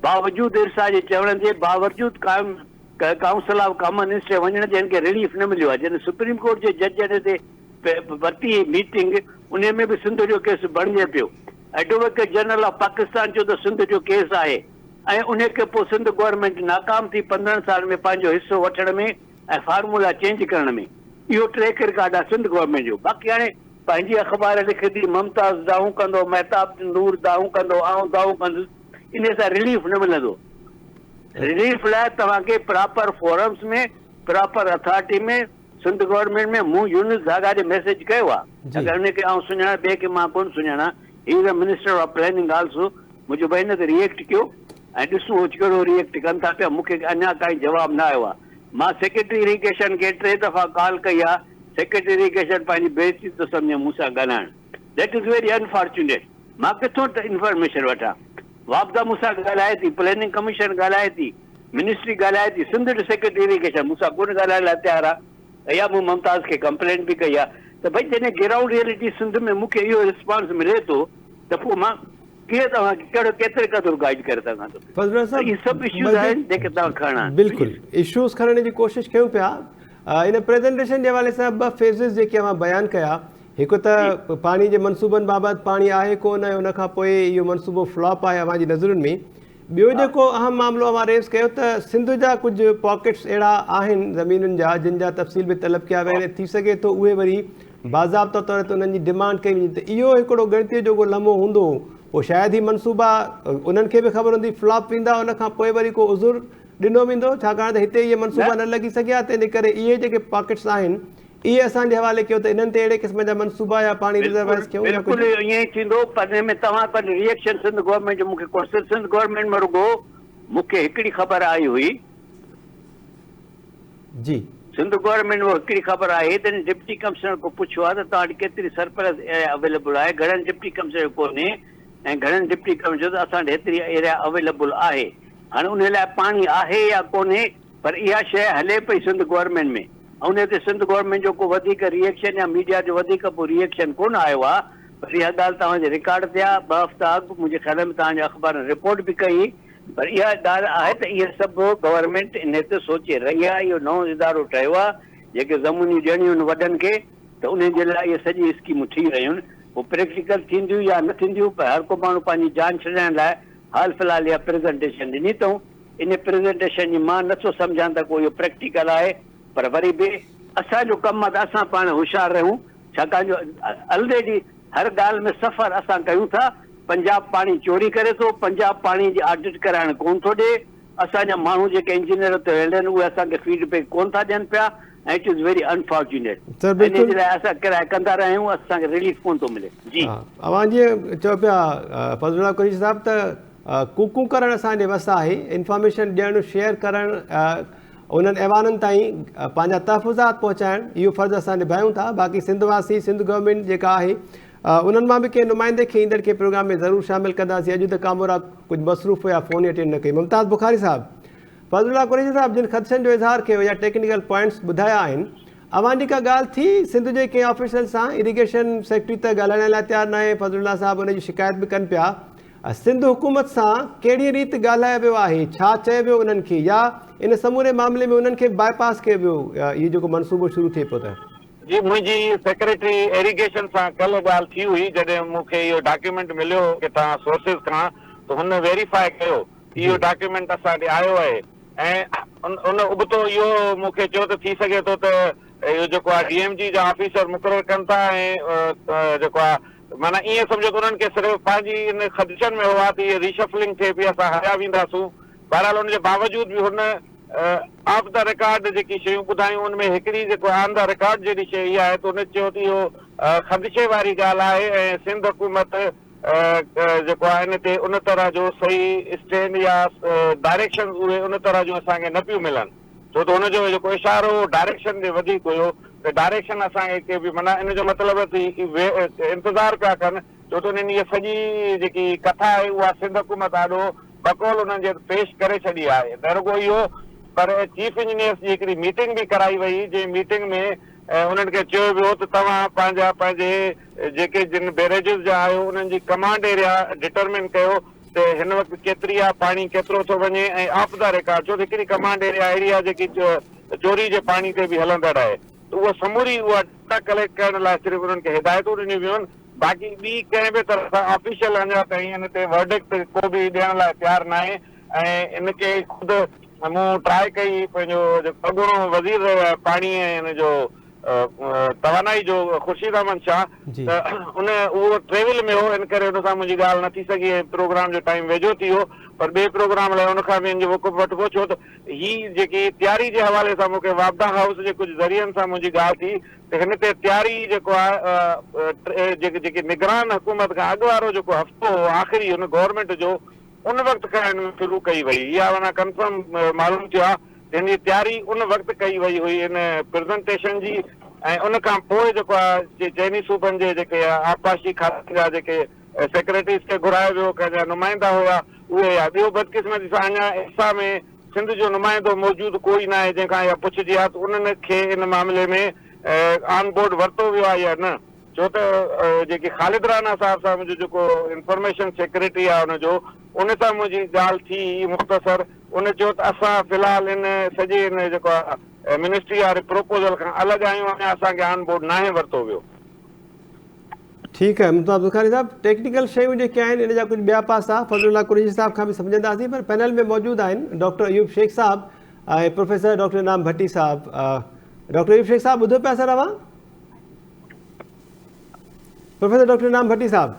باوجود ارسا جي چوڻ جي باورجود ڪائونسل آف ڪامن انسٽ وڃڻ جي هن کي رليف نه مليو آ جڏهن سپريم ڪورٽ جي جج ان تي ورتي هئي ميٽنگ انهي ۾ به سنڌ جو ڪيس بڻجي پيو ايڊووڪيٽ جنرل آف پاڪستان چيو ته سنڌ جو ڪيس آهي ۽ انهي کي پوء سنڌ گورنمينٽ ناڪام ٿي 15 سالن ۾ پنهنجو حصو وٺڻ ۾ ۽ فارمولا چينج ڪرڻ ۾ اهو ٽريڪ رڪارڊ آ سنڌ گورنمينٽ جو باقي هاڻي پنهنجي اخبار لکندي ممتاز دانهون ڪندو، مهتاب نور دانهون ڪندو، آئون دانهون ڪندس، انهي سان رليف نه ملندو. رليف لاء توهان کي proper forums ۾ proper authority ۾ Sindh government ۾ مون يونس ڌاڳا ڏي ميسيج ڪيو آ اگر انهي کي آئون سڃاڻان ٻئي کي مان ڪونه سڃاڻان he is a minister of planning also مون چيو ڀئي هن تي ريئيڪٽ ڪيو ۽ ڏسون هو ڪهڙو ريئيڪٽ ڪن ٿا پيا مون کي اڃا تائين جواب نه آيو آ مان سيڪريٽري اريگيشن کي ٽي دفعا ڪال ڪئي آ سيڪريٽري اريگيشن پنهنجي بي عزتي ٿو سمجهي مون سان ڳالهائڻ that is very unfortunate مان ڪٿو انفارميشن وٺان واپڊا مون سان ڳالهائي ٿي پلاننگ ڪميشن ڳالهائي ٿي منسٽري ڳالهائي ٿي سنڌ جو سيڪريٽري اريگيشن مون سان ڪونه ڳالهائڻ لاء تيار آ اها مون ممتاز کي ڪمپلينٽ به ڪئي آ ته ڀئي جڏهن گرائونڊ ريئلٽي سنڌ ۾ مون کي اهو رسپانس ملي ٿو ته پوء مان ڪيئن توهان کي ڪهڙو ڪيتري قدر گائيڊ ڪري سگهان ٿو فضل صاحب اهي سڀ اشوز آهن جيڪي توهان کڻڻا آهن بلڪل اشوز کڻڻ جي ڪوشش ڪيون پيا. ان پريزنٽيشن جي حوالي سان ٻه فيزز جيڪي اوهان بيان ڪيا هڪ ته پاڻي جي منصوبن بابت پاڻي آهي ڪو نه ۽ ان کان پوء اهو منصوبو فلاپ آهي اوهان جي نظرن ۾ ٻيو جيڪو اهم معاملو اوهان ريز ڪيو ته سنڌ جا ڪجهه پاڪيٽس اهڙا آهن زمينن جا جن جا تفصيل به طلب ڪيا ويا آهن ۽ ٿي سگهي ٿو اهي وري باضابطه طور تي انهن جي ڊمانڊ ڪئي وڃي ته اهو هڪڙو ڳڻتي جوڳو لمحو هوندو پوء شايد هي منصوبا انهن کي به خبر هوندي فلاپ ويندا ان کان پوء وري ڪو عذر ڏنو ويندو ڇاڪاڻ ته هتي اهي منصوبا نه لڳي سگهيا تنهن ڪري اهي جيڪي پاڪيٽس آهن اهي اسان جي حوالي ڪيو ته انهن تي اهڙي قسم جا منصوبا يا پاڻي ريزروائرز ڪيون يا بلڪل ڪجهه. ائين ئي ٿيندو پر ان ۾ توهان ڪڏهن ريئڪشن سنڌ گورنمينٽ جو مون کي ڪونه سنڌ گورنمينٽ ۾ رڳو مون کي هڪڙي خبر آئي هئي. جي. سنڌ گورنمينٽ ۾ هڪڙي خبر آئي ته ان ڊپٽي ڪمشنر کان پڇيو آهي ته توهان وٽ ڪيتري سرپلس ايريا اويليبل آهي گهڻن ڊپٽي ڪمشنر جو ڪونهي ۽ گهڻن ڊپٽي ڪمشنر چيو ته اسان وٽ هيتري ايريا اويليبل آهي هاڻي ان لاء پاڻي آهي يا ڪونهي پر اها شيء هلي پئي سنڌ گورنمينٽ ۾ انهي تي سنڌ گورنمينٽ جو ڪو وڌيڪ ري ايڪشن يا ميڊيا جو وڌيڪ ڪو ري ايڪشن ڪونه آيو آ پر اها ڳالهه توهان جي رڪارڊ تي آ ٻه هفتا اڳ منهنجي خيال ۾ توهان جي اخبارن رپورٽ به ڪئي پر اها ڳالهه آهي ته اهي سڀ گورنمينٽ انهي تي سوچي رهي آ اهو نئون ادارو ٺهيو آ جيڪي زمينون ڏيڻيون آهن وڏن کي ته انهي جي لاء اهي سڄي اسڪيمون ٺهي رهيون آهن پوء پريڪٽيڪل ٿينديون يا نه ٿينديون پر هر ڪو ماڻهو پنهنجي جان ڇڏائڻ لاء حال في الحال اها پريزنٽيشن ڏني اٿئون ان پريزنٽيشن جي مان نه ٿو سمجهان ته ڪو اهو پريڪٽيڪل آهي پر وري به اسان جو ڪم آهي ته اسان پاڻ هوشيار رهون ڇاڪاڻ جو الريڊي هر ڳالهه ۾ سفر اسان ڪيون ٿا پنجاب پاڻي چوري ڪري ٿو پنجاب پاڻي جي آڊٽ ڪرائڻ ڪون ٿو ڏي اسان جا ماڻهو جيڪي انجنيئر اتي ويل آهن اهي اسان کي فيڊ بيڪ ڪون ٿا ڏين پيا ۽ it is very unfortunate sir انهي بلڪل جي لاء اسان ڪراء ڪندا رهيا آهيون اسان کي رليف ڪون ٿو ملي جي. اوهان جيئن چئو پيا فضل الله قريشي صاحب ته ڪوڪون ڪرڻ اسان جي وس آهي، انفارميشن ڏيڻ، شيئر ڪرڻ، انهن ايوانن تائين پنهنجا تحفظات پهچائڻ اهو فرض اسان نڀايون ٿا، باقي سنڌ واسي، سنڌ گورنمينٽ جيڪا آهي انهن مان به ڪنهن نمائندي کي ايندڙ ڪنهن پروگرام ۾ ضرور شامل ڪنداسين، اڄ ته ڪامورا ڪجهه مصروف هيا فون ئي اٽينڊ نه ڪئي. ممتاز بخاري صاحب، فضل الله قريشي صاحب جن خدشن جو اظهار ڪيو يا ٽيڪنيڪل پوائنٽس ٻڌايا آهن، اوهان جي ڪا ڳالهه ٿي سنڌ جي ڪنهن آفيشل سان؟ اريگيشن سيڪريٽري ته ڳالهائڻ لاء تيار ناهي، فضل الله صاحب ان جي شڪايت به ڪن پيا، سنڌ حڪومت سان ڪهڙي ريت ڳالهايو ويو آهي، ڇا چيو ويو انهن کي يا ان سموري معاملي ۾ انهن کي به باء پاس ڪيو ويو هي جيڪو منصوبو شروع ٿئي پيو ته. جي منهنجي سيڪريٽري ايريگيشن سان ڪلهه ڳالهه ٿي هئي جڏهن مون کي اهو ڊاڪيومينٽ مليو ڪٿان سورسز کان ته هن ويريفائي ڪيو اهو ڊاڪيومينٽ اسان ڏي آيو آهي ۽ ان ابتو اهو مون کي چيو ته ٿي سگهي ٿو ته اهو جيڪو آهي ڊي ايم جي جا آفيسر مقرر ڪن ٿا ۽ جيڪو آهي معنيٰ ائين سمجهو ته انهن کي صرف پنهنجي ان خدشن ۾ هئا ته هيء ريشفلنگ ٿئي پئي اسان هريا وينداسون. بهرحال ان جي باوجود به هن آف the record جيڪي شيون ٻڌايون ان ۾ هڪڙي جيڪو آن the record جهڙي شيء اها آهي ته هن چيو ته اهو خدشي واري ڳالهه آهي ۽ سنڌ حڪومت جيڪو آهي ان تي ان طرح جو صحيح اسٽينڊ يا ڊائريڪشنز اهي ان طرح جون اسان کي نه پيون ملن. ڇو ته هن جو جيڪو اشارو هو ڊائريڪشن ڏي وڌيڪ هيو ته ڊائريڪشن اسان کي ڪي به معنيٰ ان جو مطلب ته هي انتظار پيا ڪن ڇو ته انهن هيء سڄي جيڪي ڪٿا آهي اها سنڌ حڪومت آڏو بقول انهن جي پيش ڪري ڇڏي آهي نه رڳو اهو پر چيف انجنيئرس جي هڪڙي ميٽنگ به ڪرائي وئي جنهن ميٽنگ ۾ انهن کي چيو ويو ته توهان پنهنجا پنهنجي جيڪي جن بيريجز جا آهيو انهن جي ڪمانڊ ايريا ڊٽرمن ڪيو ته هن وقت ڪيتري آ، پاڻي ڪيترو ٿو وڃي ۽ آف the record ڇو ته هڪڙي ڪمانڊ ايريا اهڙي آ جيڪي چوري جي پاڻي تي به هلندڙ آهي ته اها سموري اها ڊيٽا ڪليڪٽ ڪرڻ لاء صرف انهن کي هدايتون ڏنيون ويون آهن باقي ٻي ڪنهن به طرح سان آفيشل اڃا تائين ان تي ورڊڪٽ ڪو به ڏيڻ لاء تيار ناهي ۽ ان کي خود مون ٽرائي ڪئي پنهنجو جيڪو اڳوڻو وزير رهيو آهي پاڻي ۽ ان جو توانائي جو خورشيد احمد شاهه ته ان اهو ٽريول ۾ هو ان ڪري ان سان منهنجي ڳالهه نه ٿي سگهي ۽ پروگرام جو ٽائيم ويجهو ٿي ويو پر ٻئي پروگرام لاء ان کان به ان جو وقف وٺبو ڇو ته هي جيڪي تياري جي حوالي سان مون کي واپڊا هائوس جي ڪجهه ذريعن سان منهنجي ڳالهه ٿي ته هن تي تياري جيڪو آهي جيڪي نگران حڪومت کان اڳ وارو جيڪو هفتو هو آخري هن گورنمينٽ جو ان وقت کان هن ۾ شروع ڪئي وئي اها معنيٰ ڪنفرم معلوم ٿيو آهي جنهن جي تياري ان وقت ڪئي وئي هئي ان پرزنٽيشن جي ۽ ان کان پوء جيڪو آهي چئني صوبن جي جيڪي آبپاشي کاتن جا جيڪي سيڪريٽريز کي گهرايو ويو ڪنهن جا نمائندا هيا اهي هيا ٻيو بدقسمتي سان اڃا ارسا ۾ سنڌ جو نمائندو موجود ڪوئي ناهي جنهن کان اها پڇجي ها ته انهن کي ان معاملي ۾ آن بورڊ ورتو ويو آهي يا نه ڇو ته جيڪي خالد رانا صاحب سان منهنجو جيڪو انفارميشن سيڪريٽري آهي ان جو ان سان منهنجي ڳالهه ٿي مختصر ان چيو ته اسان في الحال ان سڄي ان جيڪو آهي منسٽري واري پروپوزل کان الڳ آهيون اڃا اسان کي آن بورڊ ناهي ورتو ويو. ٺيڪ آهي ممتاز بخاري صاحب ٽيڪنيڪل شيون جيڪي آهن ان جا ڪجهه ٻيا پاسا فضل الله قريشي صاحب کان به سمجهنداسين پر پينل ۾ موجود آهن ڊاڪٽر ايوب شيخ صاحب ۽ پروفيسر ڊاڪٽر انعام ڀٽي صاحب ڊاڪٽر ايوب شيخ صاحب ٻڌو پيا سر اوهان پروفيسر ڊاڪٽر انعام ڀٽي صاحب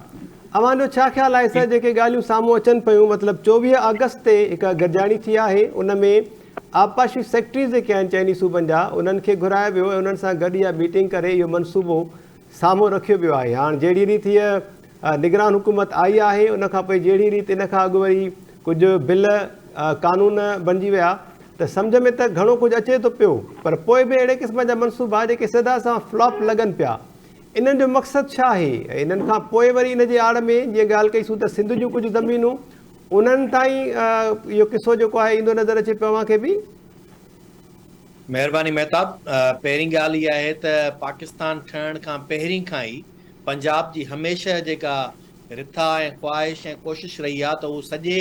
اوهان جو ڇا خيال آهي سر جيڪي ڳالهيون سامهون اچن پيون مطلب 24 آگسٽ تي هڪ گڏجاڻي ٿي آهي ان ۾ آبپاشي سيڪريٽريز جيڪي آهن چئني صوبن جا انهن کي گهرايو ويو ۽ انهن سان گڏ اها ميٽنگ ڪري اهو منصوبو سامهون رکيو ويو آهي هاڻ جهڙي ريت هيء نگران حڪومت آئي آهي ان کان پوء جهڙي ريت ان کان اڳ وري ڪجهه بل قانون بڻجي ويا ته سمجهه ۾ ته گهڻو ڪجهه اچي ٿو پيو پر پوء به اهڙي قسم جا منصوبا جيڪي سڌا سنوان فلاپ لڳن پيا انهن جو مقصد ڇا آهي ۽ انهن کان پوء وري ان جي آڙ ۾ جيئن ڳالهه ڪئي سون ته سنڌ جون ڪجهه زمينون انهن تائين اهو قصو جيڪو آهي ايندو نظر اچي پيو اوهان کي به. مهرباني مهتاب، پهرين ڳالهه اها آهي ته پاڪستان ٺهڻ کان پهرين کان ئي پنجاب جي هميشه جيڪا رٿا ۽ خواهش ۽ ڪوشش رهي آهي ته هو سڄي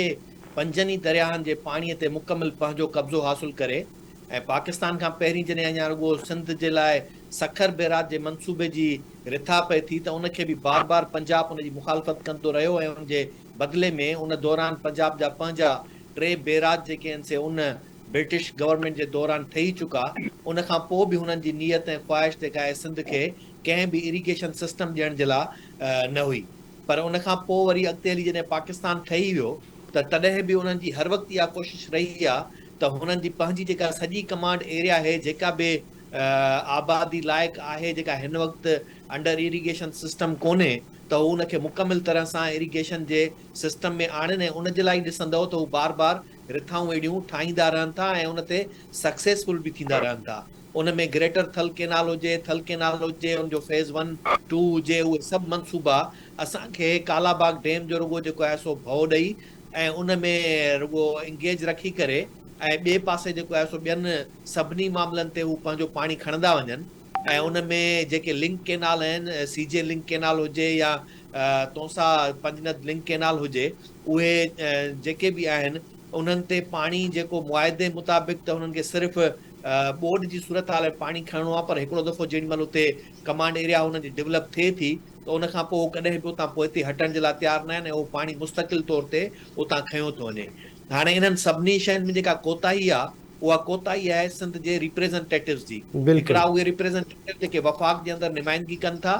پنجن ئي درياهن جي پاڻي تي مڪمل پنهنجو قبضو حاصل ڪري ۽ پاڪستان کان پهرين جڏهن اڃا رڳو سنڌ جي لاء سکر بئراج جي منصوبي جي رٿا پئي ٿي ته ان کي به بار بار پنجاب ان جي مخالفت ڪندو رهيو ۽ ان جي بدلي ۾ ان دوران پنجاب جا پنهنجا ٽي بئراج جيڪي آهن سي ان برٽش گورنمينٽ جي دوران ٺهي چڪا، ان کان پوء به هنن جي نيت ۽ خواهش جيڪا آهي سنڌ کي ڪنهن به اريگيشن سسٽم ڏيڻ جي لا نه هئي پر ان کان پوء وري اڳتي هلي جڏهن پاڪستان ٺهي ويو ته تڏهن به انهن جي هر وقت اها ڪوشش رهي آ ته هنن جي پنهنجي جيڪا سڄي ڪمانڊ ايريا آهي جيڪا به آبادي لائق آهي جيڪا هن وقت انڊر اريگيشن سسٽم ڪونهي ته هو ان کي مڪمل طرح سان اريگيشن جي سسٽم ۾ آڻين ۽ ان جي لاء ئي ڏسندؤ ته هو بار بار رٿائون اهڙيون ٺاهيندا رهن ٿا ۽ ان تي سڪسيسفل به ٿيندا رهن ٿا. ان ۾ گريٽر ٿل ڪينال هجي، ٿل ڪينال هجي، ان جو فيز ون، ٽو هجي، اهي سڀ منصوبا اسان کي ڪالا باغ ڊيم جو رڳو جيڪو آهي سو ڀؤ ڏئي ۽ ان ۾ رڳو انگيج رکي ڪري ۽ ٻئي پاسي جيڪو آهي سو ٻين سڀني معاملن تي هو پنهنجو پاڻي کڻندا وڃن ۽ ان ۾ جيڪي لنڪ ڪينال آهن، سي جي لنڪ ڪينال هجي يا تونسا پنجند لنڪ ڪينال هجي، اهي جيڪي به آهن انهن تي پاڻي جيڪو معاهدي مطابق ته انهن کي صرف ٻوڏ جي صورتحال ۾ پاڻي کڻڻو آهي پر هڪڙو دفعو جيڏي مهل اتي ڪمانڊ ايريا انهن جي ڊولپ ٿئي ٿي ته ان کان پوء هو ڪڏهن به اتان پوئتي هٽڻ جي لاء تيار ناهن ۽ اهو پاڻي مستقل طور تي اتان کنيو ٿو وڃي. هاڻي انهن سڀني شين ۾ جيڪا ڪوتاهي آهي اها ڪوتاهي آهي سنڌ جي ريپريزنٽيٽوز جي. هڪڙا اهي ريپريزنٽيٽو جيڪي وفاق جي اندر نمائندگي ڪن ٿا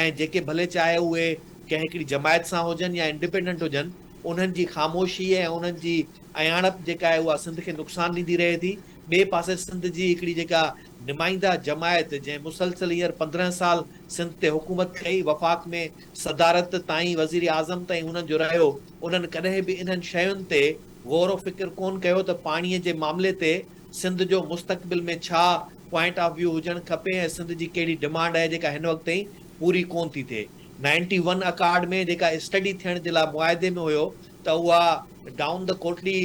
۽ جيڪي ڀلي چاهي اهي ڪنهن هڪڙي جماعت سان هجن يا انڊيپينڊنٽ هجن، انهن جي خاموشي ۽ انهن جي اياڻپ جيڪا آهي اها سنڌ کي نقصان ڏيندي رهي ٿي. ٻئي پاسي سنڌ جي هڪڙي جيڪا نمائنده جماعت جنهن مسلسل هينئر 15 سال سنڌ تي حڪومت ڪئي، وفاق ۾ صدارت تائين وزير اعظم تائين انهن جو رهيو، انهن ڪڏهن به انهن شين تي غور و فڪر ڪونه ڪيو ته پاڻي جي معاملي تي سنڌ جو مستقبل ۾ ڇا پوائنٽ آف ويو هجڻ کپي ۽ سنڌ جي ڪهڙي ڊمانڊ آهي جيڪا هن وقت تائين پوري ڪونه ٿي ٿئي. نائنٽي ون اڪارڊ ۾ جيڪا اسٽڊي ٿيڻ جي لاء معاهدي ۾ هيو ته اها ڊائون the Kotli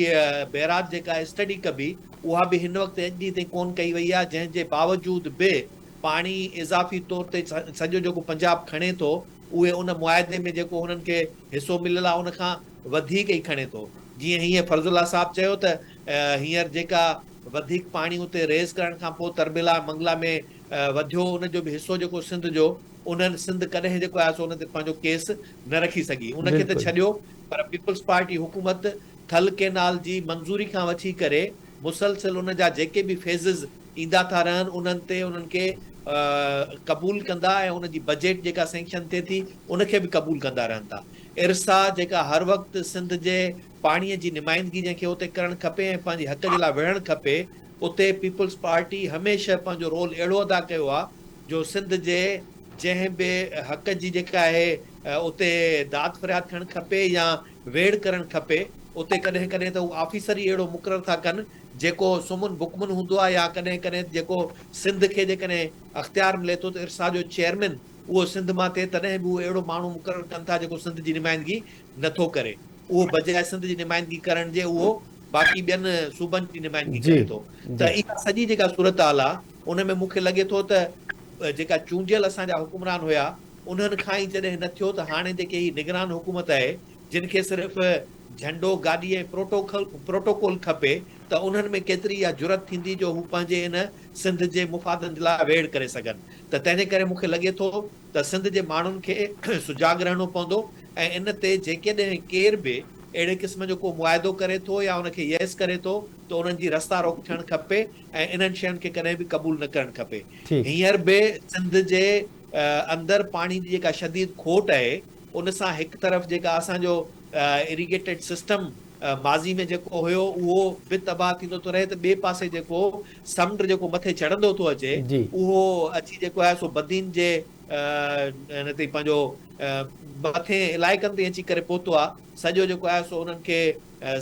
barrage جيڪا اسٽڊي ڪبي اها به هن وقت اڄ ڏينهن تائين ڪونه ڪئي وئي آهي جنهن جي باوجود به پاڻي اضافي طور تي سڄو جيڪو پنجاب کڻي ٿو اهي ان معاهدي ۾ جيڪو هنن کي حصو مليل آهي ان کان وڌيڪ ئي کڻي ٿو جيئن هينئر فرض الله صاحب چيو ته هينئر جيڪا وڌيڪ پاڻي اتي ريز ڪرڻ کان پوء تربيلا ۽ منگلا ۾ وڌيو ان جو به حصو جيڪو سنڌ جو انهن سنڌ ڪڏهن جيڪو آهي سو ان تي پنهنجو ڪيس نه رکي سگهي ان کي ته ڇڏيو پر پيپلز پارٽي حڪومت ٿل ڪينال جي منظوري کان وٺي ڪري مسلسل ان جا جيڪي به فيزز ايندا ٿا رهن انهن تي انهن کي قبول ڪندا ۽ ان جي بجيٽ جيڪا سينڪشن ٿئي ٿي ان کي به قبول ڪندا رهن ٿا ارسا جيڪا هر وقت سنڌ جي پاڻيء جي نمائندگي جنهن کي اتي ڪرڻ کپي ۽ پنهنجي حق جي لاء وڙهڻ کپي، اتي پيپلز پارٽي هميشه پنهنجو رول اهڙو ادا ڪيو آهي جو سنڌ جي جنهن به حق جي جيڪا آهي اتي داد فرياد ٿيڻ کپي يا ويڙهه ڪرڻ کپي، اتي ڪڏهن ڪڏهن ته هو آفيسر ئي اهڙو مقرر ٿا ڪن جيڪو سمن بڪمن هوندو آهي يا ڪڏهن ڪڏهن جيڪو سنڌ کي جيڪڏهن اختيار ملي ٿو ته ارسا جو چيئرمين اهو سنڌ مان ٿئي تڏهن به هو اهڙو ماڻهو مقرر ڪن ٿا جيڪو سنڌ جي نمائندگي نه ٿو ڪري. اهو بجاء سنڌ جي نمائندگي ڪرڻ جي اهو باقي ٻين صوبن جي نمائندگي ڪري ٿو ته اها سڄي جيڪا صورتحال آ ان ۾ مون کي لڳي ٿو ته جيڪا چونڊيل اسان جا حڪمران هيا انهن کان ئي جڏهن نه ٿيو ته هاڻي جيڪي هي نگران حڪومت آهي جن کي صرف جهنڊو گاڏي ۽ پروٽوڪول کپي ته انهن ۾ ڪيتري اها جرئت ٿيندي جو هو پنهنجي ان سنڌ جي مفادن جي لاء ويڙهه ڪري سگهن ته تنهن جي ڪري مون کي لڳي ٿو ته سنڌ جي ماڻهن کي سجاڳ رهڻو پوندو ۽ ان تي جيڪڏهن ڪير به اهڙي قسم جو ڪو معاهدو ڪري ٿو يا ان کي ييس ڪري ٿو ته انهن جي رستا روڪ ٿيڻ کپي ۽ انهن شين کي ڪڏهن به قبول نه ڪرڻ کپي. هينئر به سنڌ جي اندر پاڻي جي جيڪا شديد کوٽ اهي ان سان هڪ طرف جيڪا اسان جو اريگيٽيڊ سسٽم ماضي ۾ جيڪو هيو اهو به تباهه ٿيندو ٿو رهي ته ٻئي پاسي جيڪو سمنڊ جيڪو مٿي چڙهندو ٿو اچي اهو اچي جيڪو آهي سو بدين جي ان تي پنهنجو مٿين علائقن تي اچي ڪري پهتو آهي سڄو جيڪو آهي سو انهن کي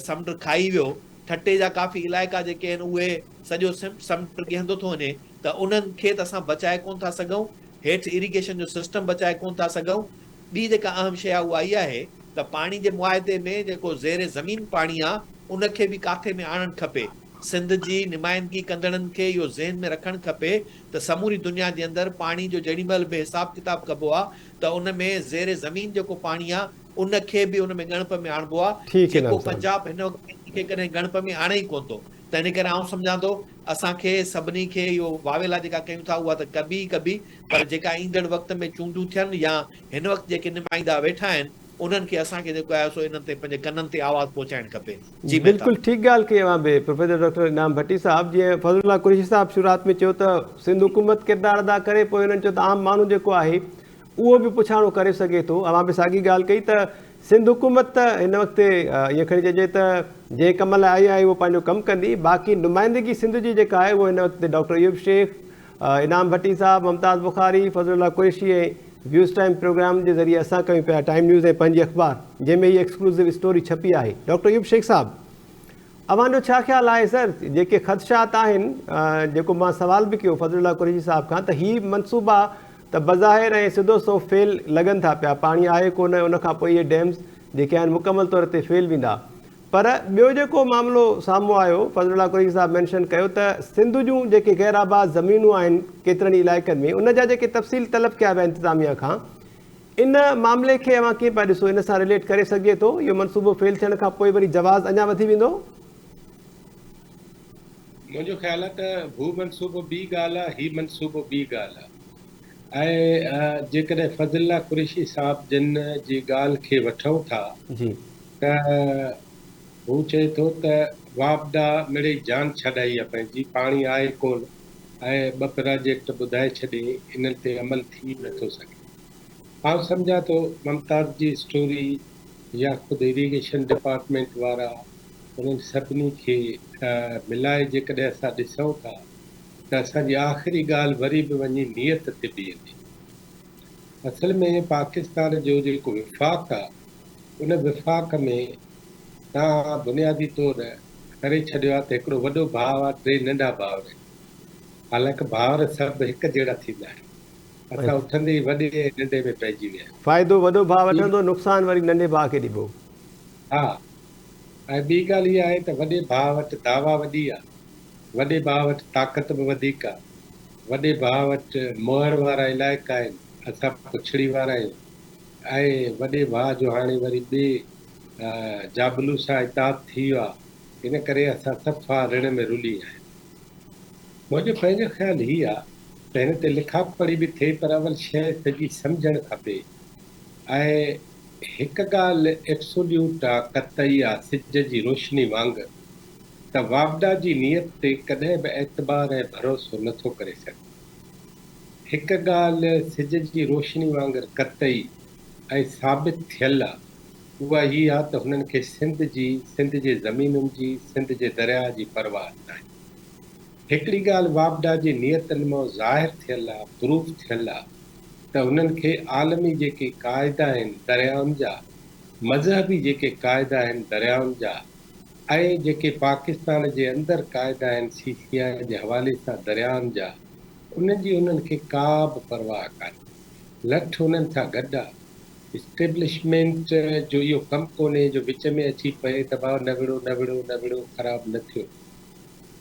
سمنڊ کائي ويو ٺٽي جا ڪافي علائقا جيڪي آهن اهي سڄو سمنڊ ڳهندو ٿو وڃي ته انهن کي ته اسان بچائي ڪونه ٿا سگهون، هيٺ ايريگيشن جو سسٽم بچائي ڪونه ٿا سگهون. ٻي جيڪا اهم شيء آهي اها اها آهي ته پاڻي جي معاهدي ۾ جيڪو زير زمين پاڻي آهي ان کي به ڪاٿي ۾ آڻڻ کپي. سنڌ جي نمائندگي ڪندڙن کي اهو ذهن ۾ رکڻ کپي ته سموري دنيا جي اندر پاڻي جو جهڙي مهل به حساب ڪتاب ڪبو آهي ته ان ۾ زير زمين جيڪو پاڻي آهي ان کي به ان ۾ ڳڻپ ۾ آڻبو آهي جيڪو پنجاب هن وقت ان کي ڪڏهن ڳڻپ ۾ آڻي ئي ڪونه ٿو. تنهن ڪري آئون سمجهان ٿو اسان کي سڀني کي اهو واويلا جيڪا ڪيون ٿا اها ته ڪبي ئي ڪبي پر جيڪا ايندڙ وقت ۾ چونڊون ٿين يا هن وقت جيڪي نمائندا ويٺا آهن انهن کي اسان کي جيڪو آهي سو انهن تي پنهنجي ڪنن تي آواز پهچائڻ کپي. جي مهتاب. بلڪل ٺيڪ ڳالهه ڪئي اوهان به پروفيسر ڊاڪٽر انعام ڀٽي صاحب جيئن فضل الله قريشي صاحب شروعات ۾ چيو ته سنڌ حڪومت ڪردار ادا ڪري پوء هنن چيو ته عام ماڻهو جيڪو آهي اهو به پڇاڻو ڪري سگهي ٿو. اوهان به ساڳي ڳالهه ڪئي ته سنڌ حڪومت ته هن وقت ائين کڻي چئجي ته جنهن ڪم لاء آئي آهي اهو پنهنجو ڪم ڪندي باقي نمائندگي سنڌ جي جيڪا آهي اهو هن وقت ڊاڪٽر ايوب شيخ، انعام ڀٽي صاحب، ممتاز بخاري، فضل الله قريشي ۽ ويوز ٽائيم پروگرام جي ذريعي اسان ڪيون پيا ٽائيم نيوز ۽ پنهنجي اخبار جنهن ۾ هي ايڪسڪلوسو اسٽوري ڇپي آهي. ڊاڪٽر ايوب شيخ صاحب اوهان جو ڇا خيال آهي سر جيڪي خدشات آهن جيڪو مان سوال به ڪيو فضل الله قريشي صاحب کان ته هي منصوبا ته بظاهر ۽ سڌو سنئون فيل لڳن ٿا پيا پاڻي آهي ڪو نه ان کان پوء اهي ڊيمز جيڪي آهن مڪمل طور تي فيل ويندا پر ٻيو جيڪو معاملو سامهون آيو فضل الله قريشي صاحب مينشن ڪيو ته سنڌ جون جيڪي غير آباد زمينون آهن ڪيترن ئي علائقن ۾ ان جا جيڪي تفصيل طلب ڪيا ويا انتظاميا کان ان معاملي کي اوهان ڪيئن پيا ڏسو ان سان رليٽ ڪري سگهجي ٿو اهو منصوبو فيل ٿيڻ کان پوء وري جواز اڃا وڌي ويندو؟ منهنجو خيال آهي ته هو منصوبو ٻي ڳالهه آهي هي منصوبو ٻي ڳالهه آهي ۽ جيڪڏهن فضل الله قريشي صاحب جن جي ڳالهه کي وٺون ٿا ته هو چئي ٿو ته واپڊا مڙئي جان ڇڏائي آهي پنهنجي پاڻي آهي ڪونه ۽ ٻه پراجيڪٽ ٻڌائي ڇڏي انهن تي عمل ٿي نٿو سگهي. آئون سمجهان ٿو ممتاز جي اسٽوري يا خود اريگيشن ڊپارٽمينٽ وارا انهن سڀني کي ملائي جيڪڏهن اسان ڏسون ٿا ته اسان جي آخري ڳالهه وري به وڃي نيت تي بيهندي. اصل ۾ پاڪستان جو جيڪو وفاق آ ان وفاق ۾ توهان بنيادي طور ڪري ڇڏيو آ ته هڪڙو وڏو ڀاء آ ٽي ننڍا ڀائر آهن حالانڪه ڀائر سڀ هڪ جهڙا ٿيندا آهن. اسان اٿندي ئي وڏي ۽ ننڍي ۾ پئجي ويا آهيون. فائدو وڏو ڀاء وٺندو، نقصان وري ننڍي ڀاء کي ڏبو. ها ۽ ٻي ڳالهه اها آهي ته وڏي ڀاء وٽ دعويٰ وڏي آ، وڏي ڀاء وٽ طاقت به وڌيڪ آ، وڏي ڀاء وٽ مهڙ وارا علائقا آهن، اسان پڇڙي وارا آهيون ۽ وڏي ڀاء جو هاڻي وري ٻئي جابلو سان اتحاد ٿي ويو آ، ان ڪري اسان صفا رڻ ۾ رلي ويا آهيون. منهنجو پنهنجو خيال هي آ ته هن تي لکا پڙهي به ٿئي پر اول شيء سڄي سمجهڻ کپي ۽ هڪ ڳالهه ايبسوليوٽ آ قطعي آ سج جي روشني وانگر ته واپڊا جي نيت تي ڪڏهن به اعتبار ۽ ڀروسو نه ٿو ڪري سگهجي. هڪ ڳالهه سج جي روشني وانگر قطعي ۽ ثابت ٿيل آ اها هي آ ته هنن کي سنڌ جي، سنڌ جي زمينن جي، سنڌ جي درياهه جي پرواهه ناهي. هڪڙي ڳالهه واپڊا جي نيتن مان ظاهر ٿيل آ، پروف ٿيل آ ته هنن کي عالمي جيڪي قاعدا آهن دريائن جا، مذهبي جيڪي قاعدا آهن دريائن جا ۽ جيڪي پاڪستان جي اندر قاعدا آهن سي سي آء جي حوالي سان دريائن جا، انهن جي هنن کي ڪا به پرواهه ڪانهي. لٺ هنن سان گڏ آ. اسٽيبلشمينٽ جو اهو ڪم ڪونهي جو وچ ۾ اچي پئي ته ڀاء نه وڙهو نه وڙهو نه وڙهو خراب نه ٿيو.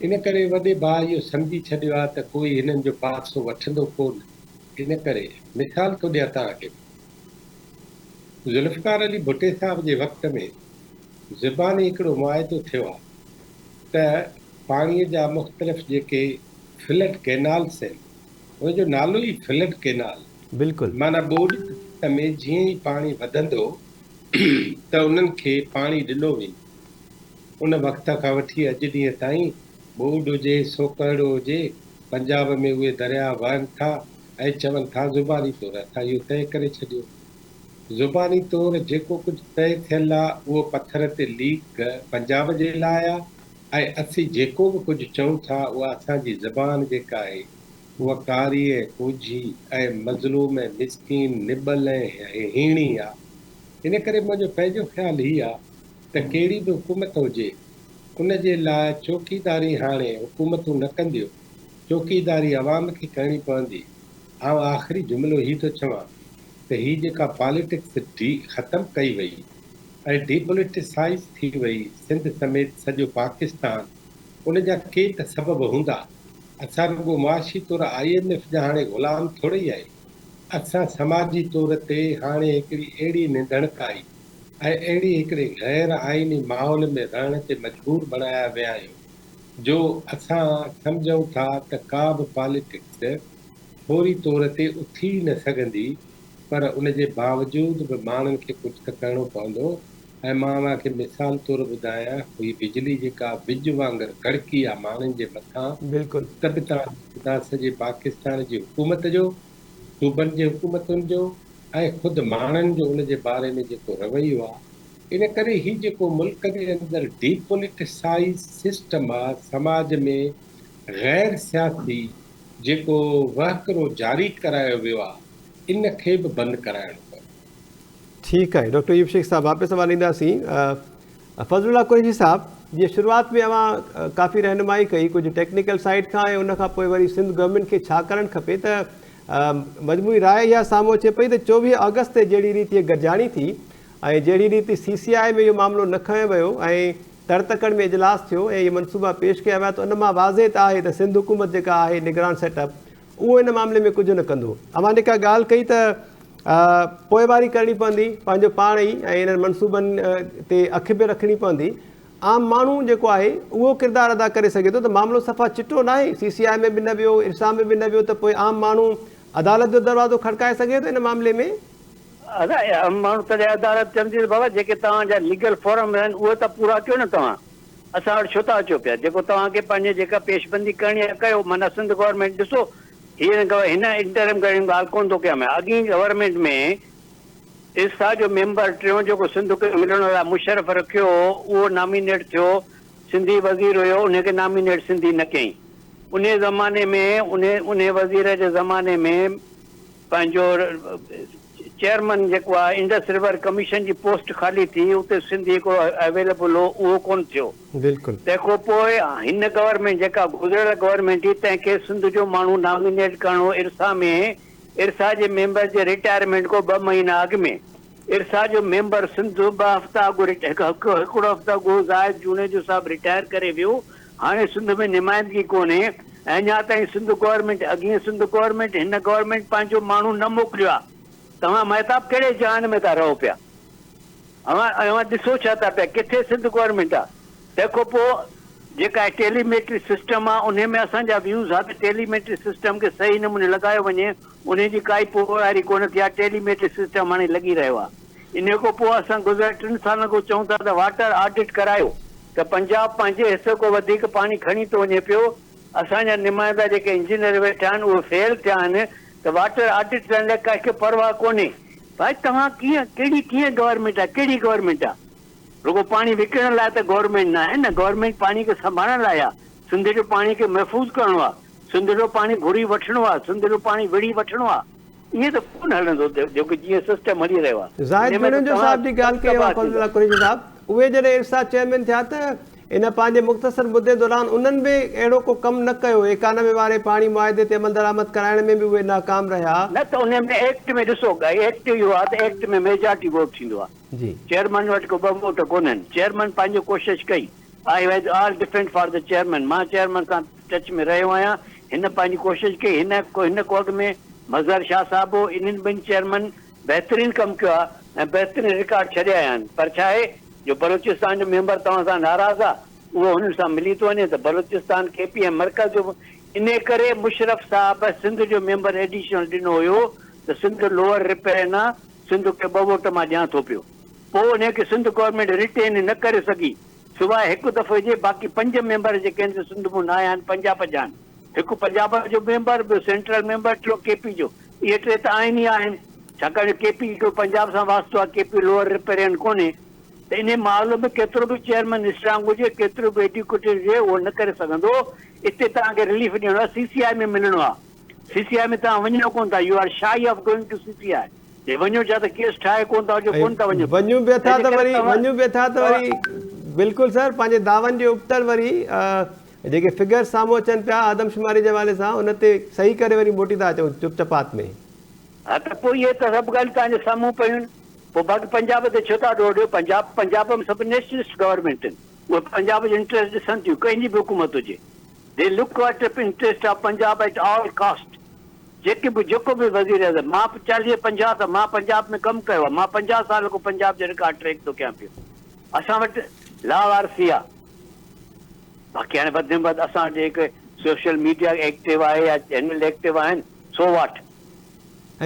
ان ڪري وڏي ڀاء اهو سمجهي ڇڏيو آهي ته ڪوئي هنن جو پاسو وٺندو ڪونه. ان ڪري مثال ٿو ڏيان توهان کي. ذوالفقار علي ڀٽي صاحب جي وقت ۾ زباني هڪڙو معاهدو ٿيو آهي ته پاڻي جا مختلف جيڪي فلڊ ڪينالس آهن ان جو نالو ئي فلڊ ڪينال بلڪل. معنيٰ ٻوڏ ۾ جيئن ئي پاڻي وڌندو ته انهن کي پاڻي ڏنو ويندو. ان وقت کان وٺي اڄ ڏينهن تائين ٻوڏ هجي، سوڪهڙو هجي، پنجاب ۾ اهي درياهه وهن ٿا ۽ چون ٿا زباني طور اسان اهو طئي ڪري ڇڏيو. زباني طور جيڪو ڪجهه طئي ٿيل آ اهو پٿر تي ليڪ پنجاب جي لاء آ ۽ اسين جيڪو به ڪجهه چئون ٿا اها اسان جي زبان جيڪا آهي اها ڪاري ۽ ڪوجهي ۽ مظلوم ۽ مسڪين، نٻل ۽ هيڻي آ. ان ڪري منهنجو پنهنجو خيال هي آ ته ڪهڙي به حڪومت هجي ان جي لاء چوڪيداري هاڻي حڪومتون نه ڪنديون، چوڪيداري عوام کي ڪرڻي پوندي. آئون آخري جملو هي ٿو چوان ته هي جيڪا پاليٽڪس ڊي ختم ڪئي وئي ۽ ڊي پوليٽيسائيز ٿي وئي سنڌ سميت سڄو پاڪستان ان جا ڪي ته سبب هوندا. اسان رڳو معاشي طور I M F جا هاڻي غلام ٿورئي آهيون. اسان سماجي طور تي هاڻي هڪڙي اهڙي نڌڻڪائي ۽ اهڙي هڪڙي غير آئيني ماحول ۾ رهڻ تي مجبور بڻايا ويا آهيون جو اسان سمجهون ٿا ته ڪا به پاليٽڪس فوري طور تي اٿي ئي نه سگهندي پر ان جي باوجود به ماڻهن کي ڪجهه ته ڪرڻو پوندو ۽ مان اوهان کي مثال طور ٻڌايان هي بجلي جيڪا وڄ وانگر ڪڙڪي آ ماڻهن جي مٿان ته به توهان ڏسندا سڄي پاڪستان جي حڪومت جو، صوبن جي حڪومتن جو ۽ خود ماڻهن جو ان جي باري ۾ جيڪو رويو آ ان ڪري هي جيڪو ملڪ جي اندر ڊي پوليٽيسائيز سسٽم آ سماج ۾ غير سياسي جيڪو وهڪرو جاري ڪرايو ويو آ ان کي به بند ڪرائڻو پوندو. ٺيڪ آهي ڊاڪٽر ايوب شيخ صاحب واپس اوهان ڏينداسين فضل الله قريشي صاحب جيئن شروعات ۾ اوهان ڪافي رهنمائي ڪئي ڪجهه ٽيڪنيڪل سائيڊ کان ۽ ان کان پوء وري سنڌ گورنمينٽ کي ڇا ڪرڻ کپي ته مجموعي راء اها سامهون اچي پئي ته 24 آگسٽ تي جهڙي ريت هيء گڏجاڻي ٿي ۽ جهڙي ريت سي سي آء ۾ اهو معاملو نه کنيو ويو ۽ تڙ تڪڙ ۾ اجلاس ٿيو ۽ اهي منصوبا پيش ڪيا ويا ته ان مان واضح ته آهي ته سنڌ حڪومت جيڪا آهي نگران سيٽ اپ اهو ان معاملي ۾ ڪجهه نه ڪندو. اوهان جيڪا ڳالهه ڪئي ته پوئواري ڪرڻي پوندي پنهنجو پاڻ ئي ۽ انهن منصوبن تي اک به رکڻي پوندي. عام ماڻهو جيڪو آهي اهو ڪردار ادا ڪري سگهي ٿو ته معاملو صفا چٽو ناهي، سي سي آء ۾ به نه ويو، ارسا ۾ به نه ويو ته پوء عام ماڻهو عدالت جو دروازو کڙڪائي سگهي ٿو ان معاملي ۾؟ ادا عام ماڻهو تڏهن عدالت چوندي ته بابا جيڪي توهان جا ليگل فورم آهن اهي ته پورا ڪيو نه توهان. اسان وٽ ڇو ٿا اچو پيا جيڪو توهان کي پنهنجي جيڪا پيش بندي ڪرڻي آهي ڪيو معنيٰ سنڌ گورنمينٽ ڏسو هي هن انٽرم گورنمينٽ ڳالهه ڪونه ٿو ڪيان مان اڳين گورنمينٽ ۾ ارسا جو ميمبر ٽيون جيڪو سنڌ کي ملڻ لاء مشرف رکيو هو اهو نامينيٽ ٿيو سنڌي وزير هيو انهي کي نامينيٽ سنڌي نه ڪيائين انهي زماني ۾ انهي انهي وزير جي زماني ۾ پنهنجو چيئرمن جيڪو آهي انڊس ريور ڪميشن جي پوسٽ خالي ٿي اتي سنڌي هڪڙو اويليبل هو اهو ڪونه ٿيو. بلڪل. تنهن کان پوء هن گورنمينٽ جيڪا گذريل گورنمينٽ هئي تنهن کي سنڌ جو ماڻهو نامينيٽ ڪرڻو ارسا ۾ ارسا جي ميمبر جي رٽائرمينٽ کان ٻه مهينا اڳ ۾ ارسا جو ميمبر سنڌ ٻه هفتا اڳ هڪ هڪڙو هفتو اڳ زاهد جوڻيجو صاحب رٽائر ڪري ويو هاڻي سنڌ ۾ نمائندگي ڪونهي ۽ اڃا تائين سنڌ گورنمينٽ اڳين سنڌ گورنمينٽ هن گورنمينٽ پنهنجو ماڻهو نه موڪليو آهي توهان مهتاب ڪهڙي جهان ۾ ٿا رهو پيا اوهان اوهان ڏسو ڇا ٿا پيا ڪٿي سنڌ گورنمينٽ آهي تنهن کان پوء جيڪا ٽيلي ميٽري سسٽم آهي انهي ۾ اسان جا ويوز ها ته ٽيلي ميٽري سسٽم کي صحيح نموني لڳايو وڃي انهي جي ڪائي پوئواري ڪونه ٿي آهي ٽيلي ميٽري سسٽم هاڻي لڳي رهيو آهي انهي کان پوء اسان گذريل ٽن سالن کان چئون ٿا ته واٽر آڊٽ ڪرايو ته پنجاب پنهنجي حصي کان وڌيڪ پاڻي کڻي ٿو وڃي پيو، اسان جا نمائندا جيڪي انجنيئر ويٺا آهن اهي فيل ٿيا آهن ته واٽر آڊٽ ٿيڻ لاء ڪنهن کي پرواهه ڪونهي. ڀائي توهان ڪيئن ڪهڙي ڪيئن گورنمينٽ آهي ڪهڙي گورنمينٽ آهي رڳو پاڻي وڪڻڻ لاء ته گورنمينٽ ناهي نه گورنمينٽ پاڻي کي سنڀالڻ لاء آهي سنڌ جو پاڻي کي محفوظ ڪرڻو آهي سنڌ جو پاڻي گهري وٺڻو آهي سنڌ جو پاڻي وڙهي وٺڻو آهي. ائين ته ڪونه هلندو جيڪو جيئن سسٽم هلي رهيو آهي. زاهد ان ۾ ته جوڻيجو توهان صاحب جي ڳالهه سڀ ڪئي تباهه اوهان فضل ٿيندا. الله قريشي صاحب اهي جڏهن ارسا چيئرمين ٿيا ته ان پنهنجي مختصر مدي دوران انهن به اهڙو ڪو ڪم نه ڪيو ايڪانوي واري پاڻي معاهدي تي عملدرآمد ڪرائڻ ۾ به اهي ناڪام رهيا. نه ته ان ۾ ايڪٽ ۾ ڏسو ايڪٽ اهو آهي ته ايڪٽ ۾ ميجارٽي ووٽ ٿيندو آهي جي. چيئرمين وٽ ڪو ٻه ووٽ ڪونهن چيئرمين پنهنجي ڪوشش ڪئي I was all defend for the chairman مان چيئرمين سان ٽچ ۾ رهيو آهيان هن پنهنجي ڪوشش ڪئي هن هن کان اڳ ۾ مظهر شاهه صاحب هو انهن ٻن چيئرمن بهترين ڪم ڪيو آهي ۽ بهترين رڪارڊ ڇڏي آيا آهن پر ڇا آهي جو بلوچستان جو ميمبر توهان سان ناراض آهي اهو هنن سان ملي ٿو وڃي ته بلوچستان ڪي پي ۽ مرڪز جو انهي ڪري مشرف صاحب سنڌ جو ميمبر ايڊيشنل ڏنو هيو ته سنڌ لوئر رپيرين آ، سنڌ کي ٻه ووٽ مان ڏيان ٿو پيو. پوء انهي کي سنڌ گورنمينٽ ريٽين نه ڪري سگهي. سواء هڪ دفعي جي باقي پنج ميمبر جيڪي آهن سي سنڌ مون نه آيا آهن پنجاب جا آهن. هڪ پنجاب جو ميمبر، ٻيو سينٽرل ميمبر، ٽيون ڪي پي جو. اهي ٽي ته آهن ئي آهن. ڇاڪاڻ جو ڪي پي جو پنجاب سان واسطو آهي، ڪي پي لوئر رپيرين ڪونهي. ته انهي معاملي ۾ ڪيترو به چيئرمين اسٽرانگ هجي، ڪيترو به ايڊيوڪيٽيڊ هجي اهو نه ڪري سگهندو. اتي توهان کي رليف ڏيڻو آهي، سي سي آء ۾ ملڻو آهي. سي سي آء ۾ توهان وڃو ڪونه ٿا، you are shy of going to C C I. جي وڃو ڇا ته ڪيس ٺاهي ڪونه ٿا اچو، ڪونه ٿا وڃو. وڃون به اٿا ته وري وڃون به اٿا ته وري بلڪل سر پنهنجي دعون جي ابتڙ وري جيڪي فگرز سامهون اچن پيا آدمشماري جي حوالي سان ان تي صحيح ڪري وري موٽي ٿا اچون چپ چپات ۾. ها ته پوء اهي ته سڀ ڳالهيون توهان جي سامهون پيون آهن. پوء باقي پنجاب تي ڇو ٿا ڏوهه ڏيو؟ پنجاب پنجاب ۾ سڀ نيشنلسٽ گورنمينٽ آهن. اهي پنجاب جو انٽريسٽ ڏسن ٿيون ڪنهن جي به حڪومت هجي. They look at interest of Punjab at all cost. جيڪي به جيڪو به وزير اعظم مان 40 50 سال مان پنجاب ۾ ڪم ڪيو آهي مان 50 سال کان پنجاب جو رڪارڊ ٽريڪ ٿو ڪيان پيو. اسان وٽ لاوارثي آهي. باقي هاڻي وڌ ۾ وڌ اسان وٽ جيڪي سوشل ميڊيا ايڪٽو آهي يا چينل ايڪٽو آهن سو واٽ.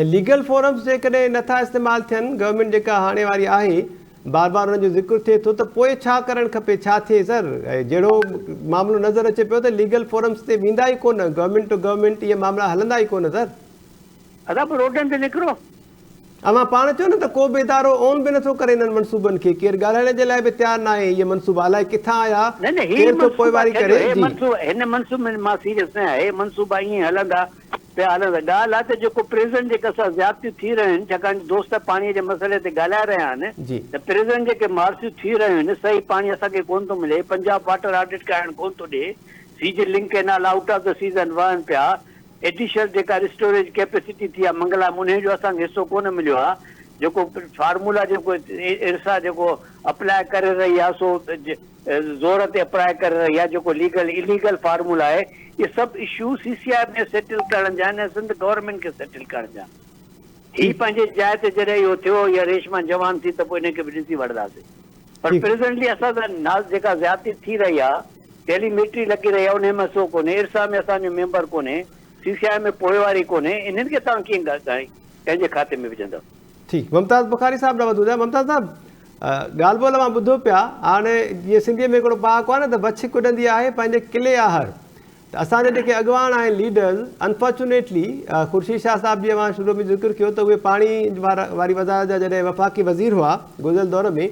۽ ليگل فورمز جيڪڏهن نه ٿا استعمال ٿين گورنمينٽ جيڪا هاڻي واري آهي بار بار ان جو ذڪر ٿئي ٿو ته پوء ڇا ڪرڻ کپي ڇا ٿئي سر جهڙو معاملو نظر اچي پيو ته ليگل فورمز تي ويندا ئي ڪونه گورنمينٽ ٽو گورنمينٽ اهي معاملا هلندا ئي ڪونه سر. ادا پوء روڊن تي نڪرو. اوهان پاڻ چيو نه ته ڪو به ادارو اون به نٿو ڪري انهن منصوبن کي ڪير ڳالهائڻ جي لاء به تيار ناهي اهي منصوبا الائي ڪٿان آيا نه نه هي ڪير ٿو منصوبا پوئواري ڇڏيو ڪري هي جي. منصوبا هن منصوبن مان سيريس نه آهيان هي منصوبا ائين هلندا پيا هلندا ڳالهه آهي ته جيڪو پريزنٽ جيڪا سا زيادتيون ٿي رهيون آهن ڇاڪاڻ جو دوست پاڻي جي مسئلي تي ڳالهائي رهيا آهن جي. ته پريزنٽ جيڪي مارسيون ٿي رهيون آهن صحيح پاڻي اسان کي ڪونه ٿو ملي پنجاب واٽر آڊٽ ڪرائڻ ڪونه ٿو ڏي سيج link canal out of the season وهن پيا ايڊيشنل جيڪا اسٽوريج ڪيپيسٽي ٿي آهي منگلا ۾ انهي جو اسان کي حصو ڪونه مليو آهي جيڪو فارمولا جيڪو ارسا جيڪو اپلاء ڪري رهي آهي سو زور تي اپلاء ڪري رهي آهي جيڪو ليگل اليگل فارمولا آهي اهي سڀ اشو سي سي آء ۾ سيٽل ڪرڻ جا آهن ۽ سنڌ گورنمينٽ کي سيٽل ڪرڻ جا آهن هي پنهنجي جاء تي جڏهن اهو ٿيو يا ريشما جوان ٿي ته پوء انهي کي به ڏسي وٺنداسين پر پريزنٽلي اسان سان ناز جيڪا زيادتي ٿي رهي آهي ٽيلي ميٽري لڳي رهي آهي انهي ۾ سو ڪونهي، ارسا ۾ اسان جو ميمبر ڪونهي، سي سي آء ۾ پوئواري ڪونهي، انهن کي توهان ڪيئن ڪنهن جي کاتي ۾ وجهندؤ؟ ٺيڪ ممتاز بخاري صاحب ڏانهن وڌون ٿا ممتاز صاحب ڳالهه ٻولهه اوهان ٻڌو پيا هاڻي جيئن سنڌيء ۾ هڪڙو پهاڪو آهي نه ته وڇ ڪڏندي آهي پنهنجي قلعي آهر ته اسان جا جيڪي اڳواڻ آهن ليڊرز انفارچونيٽلي خورشيد شاهه صاحب جي اوهان شروع ۾ ذڪر ڪيو ته اهي پاڻي واري وزارت جا جڏهن وفاقي وزير هئا گذريل دور ۾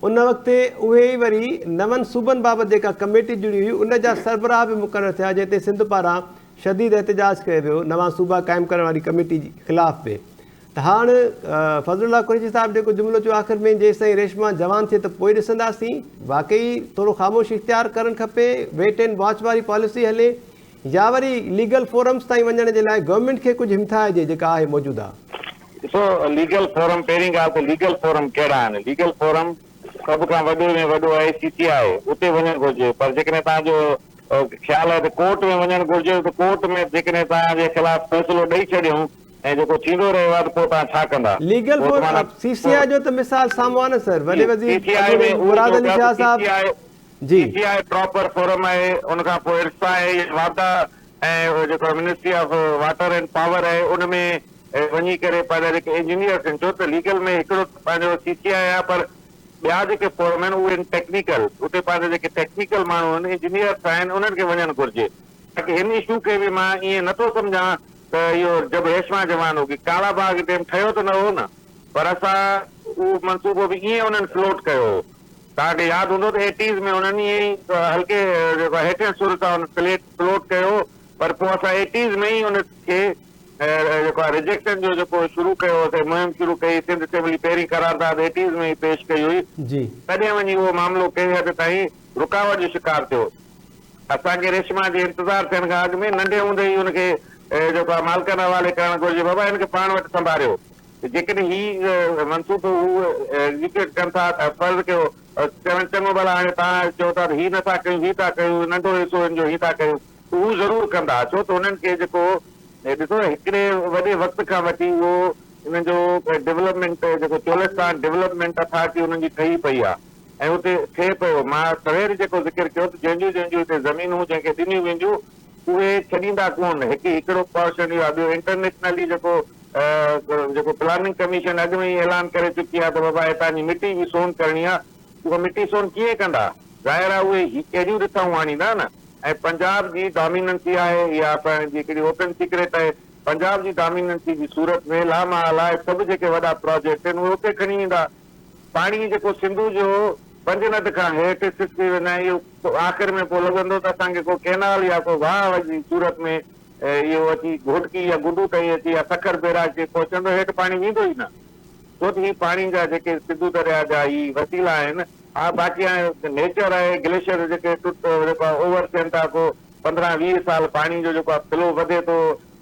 ان وقت اهي ئي وري نون صوبن بابت جيڪا ڪميٽي جڙي هئي ان جا سربراهه به مقرر ٿيا جنهن تي سنڌ پاران شديد احتجاج ڪيو ويو نوان صوبا قائم ڪرڻ واري ڪميٽي خلاف به ته هاڻ فضل الله قريشي صاحب جيڪو جملو چيو آخر ۾ جيستائين ريشما جوان ٿئي ته پوء ڏسنداسين واقعي ٿورو خاموشي اختيار ڪرڻ کپي ويٽ اينڊ واچ واري پاليسي هلي يا وري ليگل فورمز تائين وڃڻ جي لاء گورنمينٽ کي ڪجهه همٿائجي جيڪا آهي موجوده. ڏسو ليگل فورم پهرين ڳالهه ته ليگل فورم ڪهڙا آهن ليگل فورم سڀ کان وڏي ۾ وڏو آهي سي سي آء اتي وڃڻ گهرجي پر جيڪڏهن توهان جو خيال آهي ته ڪورٽ ۾ وڃڻ گهرجي ته ڪورٽ ۾ جيڪڏهن توهان جي خلاف فيصلو ڏئي ڇڏيون ۽ جيڪو ٿيندو رهيو آهي ته پوء توهان ڇا ڪندا ليگل پوء ته فورم معنيٰ سي سي آء جو ته مثال سامهون آهي نه سر وڏي جي وزير سي سي آء اڳوڻي ۾ اهو مراد چئو علي پيا شاهه ته سي صاحب سي آء جي. سي سي آء پراپر فورم آهي ان کان پوء ارسا آهي يا واپڊا ۽ جيڪو ministry of water and power آهي ان ۾ وڃي ڪري پنهنجا جيڪي انجنيئرس آهن ڇو ته ليگل ۾ هڪڙو ته پنهنجو سي سي آء آهي پر ٻيا جيڪي فورم آهن اهي آهن ٽيڪنيڪل اتي پنهنجا جيڪي ٽيڪنيڪل ماڻهو آهن انجنيئرس آهن انهن کي وڃڻ گهرجي باقي هن اشو کي به مان ائين نٿو سمجهان ته اهو جب ريشما جوان هوگي ڪالا باغ ڊيم ٺهيو ته نه هو نه پر اسان اهو منصوبو به ائين انهن فلوٽ ڪيو هو توهان کي ياد هوندو ته ايٽيز ۾ انهن ائين ئي هلڪي جيڪو آهي هيٺين سر سان ان پليٽ فلوٽ ڪيو هو پر پوء اسان ايٽيز ۾ ئي ان کي جيڪو آهي ريجيڪشن جو جيڪو شروع ڪيو هوسين مهم شروع ڪئي سنڌ اسيمبلي پهرين قرارداد ايٽيز ۾ ئي پيش ڪئي هئي جي. تڏهن وڃي اهو معاملو ڪنهن حد تائين رڪاوٽ جو شڪار ٿيو. اسان کي ريشما جي انتظار ٿيڻ کان اڳ ۾ ننڍي هوندي ئي ان کي جيڪو آهي مالڪن حوالي ڪرڻ گهرجي بابا هن کي پاڻ وٽ سنڀاريو. ته جيڪڏهن هي منصوبو هو ايگزيڪيوٽ ڪن ٿا ته فرض ڪيو چون چڱو ڀلا هاڻي توهان چئو ٿا ته هي نه ٿا ڪيون هي ٿا ڪيون ننڍو حصو هن جو هي ٿا ڪيون ته هو ضرور ڪندا ڇو ته هنن کي جيڪو ڏسو نه هڪڙي وڏي وقت کان وٺي اهو انهن جو ڊولپمينٽ جيڪو چولستان ڊولپمينٽ اٿارٽي انهن جي ٺهي پئي آهي ۽ اتي ٿئي پيو مان سوير جيڪو ذڪر ڪيو ته جنهن جون جنهن جون هتي زمينون جنهن کي ڏنيون وينديون. اهي ڇڏيندا ڪونه. هڪ هڪڙو پورشن اهو آهي، ٻيو انٽرنيشنلي جيڪو جيڪو پلاننگ ڪميشن اڳ ۾ ئي اعلان ڪري چڪي آهي ته بابا هتان جي مٽي به سون ڪرڻي آهي، اها مٽي سون ڪيئن ڪندا؟ ظاهر آهي اهي هي اهڙيون رٿائون آڻيندا نه. ۽ پنجاب جي ڊاميننسي آهي، اها اسان جي هڪڙي اوپن سيڪريٽ آهي، پنجاب جي ڊاميننسي جي صورت ۾ لامحاله سڀ جيڪي وڏا پراجيڪٽ آهن اهي اتي کڻي ويندا. پاڻي جيڪو سنڌو جو پنجند کان هيٺ سسڪي ويندا آهن اهو آخر ۾ پوء لڳندو ته اسان کي ڪو ڪينال يا ڪو واهه جي صورت ۾ اهو اچي گهوٽڪي يا گڊو تائين اچي يا سکر بيراج تائين پهچندو هيٺ پاڻي ويندو ئي نه ڇو ته هي پاڻي جا جيڪي سنڌو درياء جا هي وسيلا آهن ها باقي هاڻي نيچر آهي گليشيئر جيڪي ٽٽ جيڪو آهي اوور ٿين ٿا ڪو 15 20 سال پاڻي جو جيڪو آهي فلو وڌي ٿو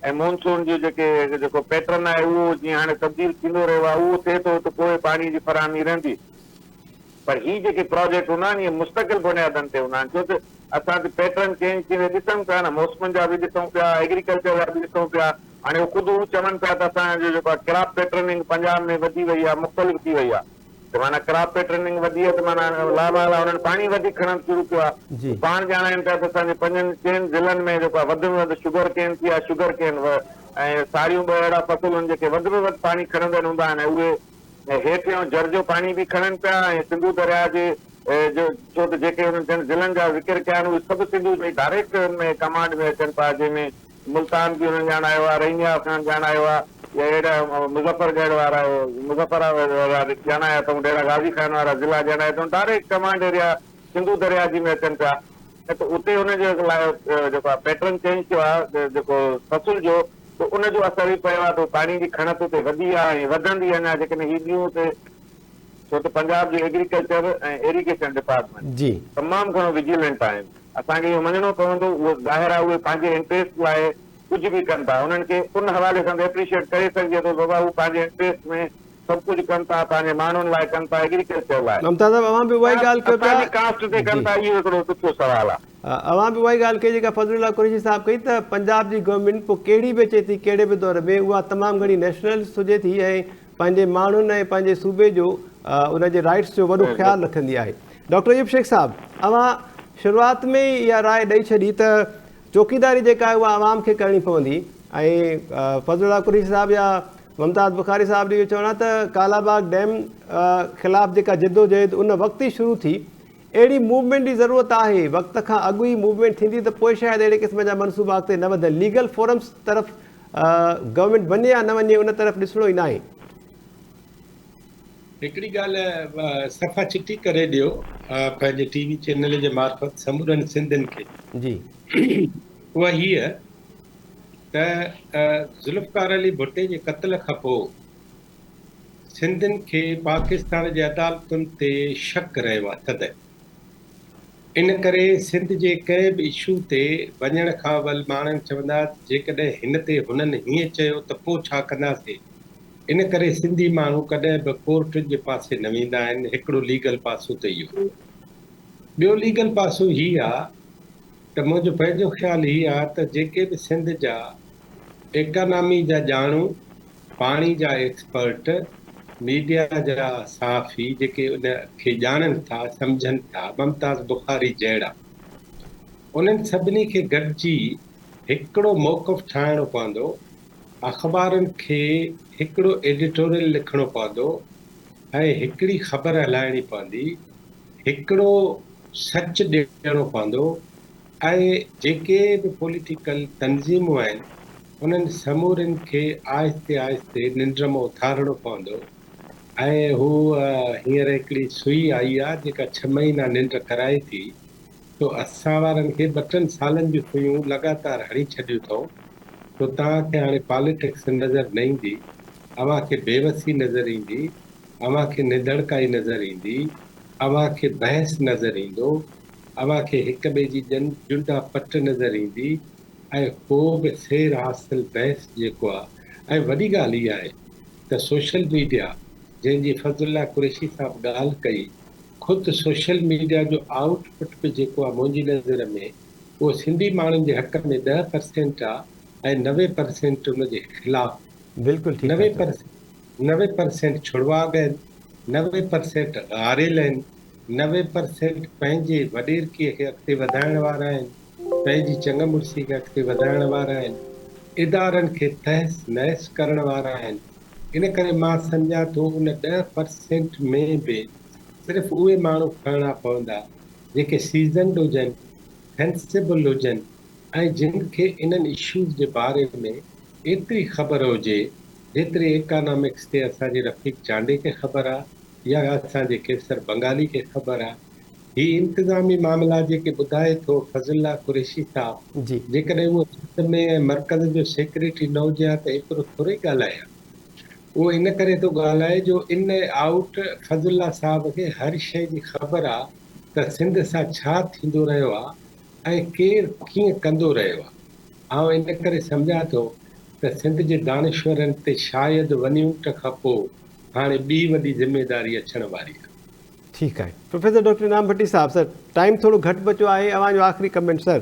۽ مونسون جو جيڪي جيڪو پيٽرن آهي اهو جيئن هاڻي تبديل ٿيندو رهيو آهي اهو ٿئي ٿو ته پوء پاڻي جي فراهمي رهندي پر هي جيڪي پراجيڪٽ هوندا آهن اهي مستقل بنيادن تي هوندا آهن ڇو ته اسان ته پيٽرن چينج ٿيندي ڏسون پيا نه موسمن جا به ڏسون پيا ايگريڪلچر جا به ڏسون پيا هاڻي هو خود هو چون پيا ته اسان جو جيڪو آهي ڪراپ پيٽرننگ پنجاب ۾ وڌي وئي آهي مختلف ٿي وئي آهي ته معنيٰ ڪراپ پيٽرننگ وڌي آهي ته معنيٰ لامحاله انهن پاڻي وڌيڪ کڻڻ شروع ڪيو آهي ته پاڻ ڄاڻائين پيا ته اسان جي پنجن چئن ضلعن ۾ جيڪو آهي وڌ ۾ وڌ شگر ڪين ٿي آهي شگر ڪين ۽ ساريون ٻه اهڙا فصل آهن جيڪي وڌ ۾ وڌ پاڻي کڻندڙ هوندا آهن ۽ اهي هيٺيون جر جو پاڻي به کڻن پيا ۽ سنڌو درياء جي جو ڇو ته جيڪي انهن چئن ضلعن جا ذڪر ڪيا آهن اهي سڀ سنڌو جي ڊائريڪٽ ان ۾ ڪمانڊ ۾ اچن پيا جنهن ۾ ملتان به انهن ڄاڻايو آهي، رحيم يار خان ڄاڻايو آهي يا اهڙا مظفر ڳڙهه وارا مظفر وارا ڄاڻايا اٿئون، ڊيرا غازي خان وارا ضلعا ڄاڻايا اٿئون، ڊائريڪٽ ڪمانڊ ايريا سنڌو درياء جي ۾ اچن پيا ته اتي ان جي لاء جيڪو آهي پيٽرن چينج ٿيو آهي جيڪو فصل جو ته ان جو اثر به پيو آهي ته پاڻي جي کڻت اتي وڌي آهي ۽ وڌندي اڃا جيڪڏهن هي ٻيون اتي ڇو ته پنجاب جو ايگريڪلچر ۽ ايريگيشن ڊپارٽمينٽ جي. تمام گهڻو وجيلنٽ آهن. اسان کي اهو مڃڻو پوندو اهو ظاهر آهي اهي پنهنجي انٽريسٽ لاء ڪجهه به ڪن ٿا انهن کي ان حوالي سان ته اپريشيئيٽ ڪري سگهجي ٿو بابا هو پنهنجي انٽريسٽ ۾ سڀ ڪجهه ڪن ٿا پنهنجي ماڻهن لاء ڪن ٿا ايگريڪلچر لاء ممتاز صاحب اوهان به اها ئي ڳالهه ڪيو پيا اسان جي ڪاسٽ تي ڪن جي. ٿا اهو هڪڙو ڏکيو سوال آهي. اوهان به اها ئي ڳالهه ڪئي جيڪا فضل الله قريشي صاحب ڪئي ته پنجاب جي گورنمينٽ پوء ڪهڙي به اچي ٿي ڪهڙي به دور ۾ اها تمام گهڻي نيشنلسٽ هجي ٿي ۽ پنهنجي ماڻهن ۽ پنهنجي صوبي جو ان جي رائيٽس جو وڏو خيال رکندي آهي. ڊاڪٽر ايوب شيخ صاحب اوهان شروعات ۾ ئي اها راء ڏئي ڇڏي ته چوڪيداري جيڪا آهي اها عوام کي ڪرڻي پوندي ۽ فضل الله قريشي صاحب يا ممتاز بخاري صاحب جو اهو چوڻ آهي ته ڪالا باغ ڊيم خلاف جيڪا جدوجهد ان وقت ئي شروع ٿي اهڙي موومينٽ جي ضرورت آهي وقت کان اڳ ئي موومينٽ ٿيندي ته پوء شايد اهڙي قسم جا منصوبا اڳتي نه وڌن ليگل فورمز طرف گورنمينٽ وڃي يا نه وڃي ان طرف ڏسڻو ئي ناهي. هڪڙي ڳالهه صفا چٽي ڪري ڏيو پنهنجي ٽي وي چينل جي معرفت سمورن سنڌين کي جي. اها هيء ته ذوالفقار علي ڀٽي جي قتل کان پوء سنڌين کي پاڪستان جي عدالتن تي شڪ رهيو آهي سدائين. ان ڪري سنڌ جي ڪنهن به اشو تي وڃڻ کان اول ماڻهن چوندا جيڪڏهن هن تي هنن هيئن چيو ته پو ڇا ڪنداسين. ان ڪري سنڌي ماڻهو ڪڏهن به ڪورٽن جي پاسي نه ويندا آهن هڪڙو ليگل پاسو ته اهو. ٻيو ليگل پاسو هي آ ته منهنجو پنهنجو خيال هي آ ته جيڪي به سنڌ جا ايڪانامي جا ڄاڻو پاڻي جا ايڪسپرٽ، ميڊيا جا صحافي جيڪي ان کي ڄاڻن ٿا، سمجهن ٿا، ممتاز بخاري جهڙا، انهن سڀني کي گڏجي هڪڙو موقف ٺاهڻو پوندو، اخبارن کي هڪڙو ايڊيٽوريل لکڻو پوندو ۽ هڪڙي خبر هلائڻي پوندي، هڪڙو سچ ڏيڻو پوندو ۽ جيڪي به پوليٽيڪل تنظيمون آهن، انهن سمورين کي آهستي آهستي ننڊ مان اٿارڻو پوندو ۽ هو هينئر هڪڙي سوئي آئي آ جيڪا ڇهه مهينا ننڊ ڪرائي ٿي سو اسان وارن کي ٻه ٽن سالن جون سوئيون لڳاتار هڻي ڇڏيون اٿئون سو توهان کي هاڻي پاليٽڪس نظر نه ايندي اوهان کي بيوسي نظر ايندي اوهان کي نڌڻڪائي نظر ايندي اوهان کي بحث نظر ايندو اوهان کي هڪ ٻئي جي ڄنڊا پٽ نظر ايندي ۽ ڪو به سير حاصل بحث جيڪو آ ۽ وڏي ڳالهه اها آهي ته سوشل ميڊيا جنهن جي فضل الله قريشي صاحب ڳالهه ڪئي خود سوشل ميڊيا جو آئوٽ پٽ به جيڪو آ منهنجي نظر ۾ اهو سنڌي ماڻهن جي حق ۾ 10% آ ۽ 90% ان جي خلاف بلڪل ٺيڪ ٿا چئو. 90% ڇڙواڳ آهن، 90% غاريل آهن، 90% پنهنجي وڏيرڪي کي اڳتي وڌائڻ وارا آهن. پنهنجي چڱ مڙسي کي اڳتي وڌائڻ وارا آهن، ادارن کي تهس نهس ڪرڻ وارا آهن. ان ڪري مان سمجهان ٿو ان 10% ۾ به صرف اهي ماڻهو کڻڻا پوندا جيڪي سيزنڊ هجن، سينسيبل هجن ۽ جن کي انهن اشوز جي باري ۾ ايتري خبر هجي جيتري ايڪانامڪس تي اسان جي رفيق چانڊيي کي خبر آ يا اسان جي قيصر بنگالي کي خبر آ. هي انتظامي معاملا جيڪي ٻڌائي ٿو فضل الله قريشي صاحب جي. جيڪڏهن اهو سنڌ ۾ ۽ مرڪز جو سيڪريٽري نه هجي ها ته ايترو ٿورئي ڳالهائي ها. اهو ان ڪري ٿو ڳالهائي جو ان ۽ آئوٽ فضل الله صاحب کي هر شيء جي خبر آ ته سنڌ سان ڇا ٿيندو رهيو آ ۽ ڪير ڪيئن ڪندو رهيو آ. آئون ان ڪري سمجهان ٿو ته سنڌ جي دانشورن تي شايد ون يونٽ کان پوء هاڻي ٻي وڏي ذميداري اچڻ واري آ. ٺيڪ آهي پروفيسر ڊاڪٽر انعام ڀٽي صاحب سر ٽائيم ٿورو گهٽ بچيو آهي اوهان جو آخري ڪمينٽ سر.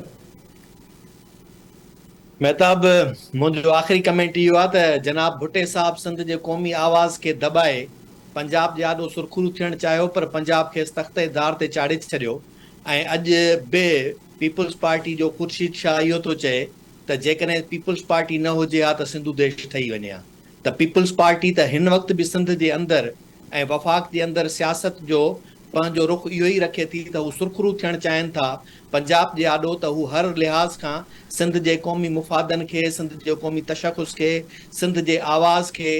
مهتاب منهنجو آخري ڪمينٽ اهو آهي ته جناب ڀٽي صاحب سنڌ جي قومي آواز کي دٻائي پنجاب جي آڏو سرخرو ٿيڻ چاهيو پر پنجاب کيس تخته دار تي چاڙهي ڇڏيو ۽ اڄ به پيپلز پارٽي جو خورشيد شاهه اهو ٿو چئي ته جيڪڏهن پيپلز پارٽي نه هجي ها ته سنڌو ديش ٺهي وڃي ها ته پيپلز پارٽي ته هن وقت به سنڌ جي اندر ۽ وفاق جي اندر سياست جو پنهنجو رخ اهو ئي رکي ٿي ته هو سرخرو ٿيڻ چاهين ٿا پنجاب جي آڏو ته هو هر لحاظ کان سنڌ جي قومي مفادن کي، سنڌ جي قومي تشخص کي، سنڌ جي آواز کي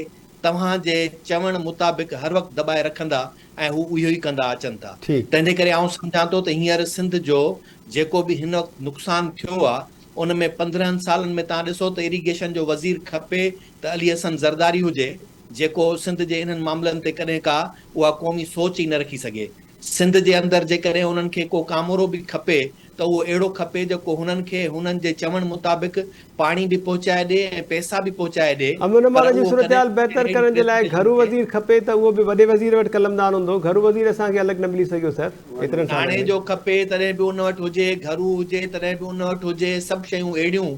توهان جي چوڻ مطابق هر وقت دٻائي رکندا ۽ هو اهو ئي ڪندا اچن ٿا. ٺيڪ. تنهن جي ڪري آئون سمجهان ٿو ته هينئر سنڌ جو جيڪو به هن وقت نقصان ٿيو آ ان ۾ 15 سالن ۾ توهان ڏسو ته اريگيشن جو وزير کپي ته علي حسن زرداري هجي جيڪو سنڌ جي انهن معاملن تي ڪڏهن ڪا اها قومي سوچ ئي نه رکي سگهي. سنڌ جي اندر جيڪڏهن انهن کي ڪو ڪامورو به کپي ته اهو اهڙو کپي جيڪو هنن کي هنن جي چوڻ مطابق پاڻي به پهچائي ڏي ۽ پئسا به پهچائي ڏي امن پر امان جي اهو ڪڏهن صورتحال به بهتر اهڙي ڪرڻ جي لاء پريزنٽيشن گهرو کي وزير کپي ته اهو به وڏي وزير وٽ قلمدان هوندو، گهرو وزير اسان کي الڳ نه ملي سگهيو سر ايترن سالن ناڻي ۾. جو کپي تڏهن به ان وٽ هجي، گهرو هجي تڏهن به ان وٽ هجي، سڀ شيون اهڙيون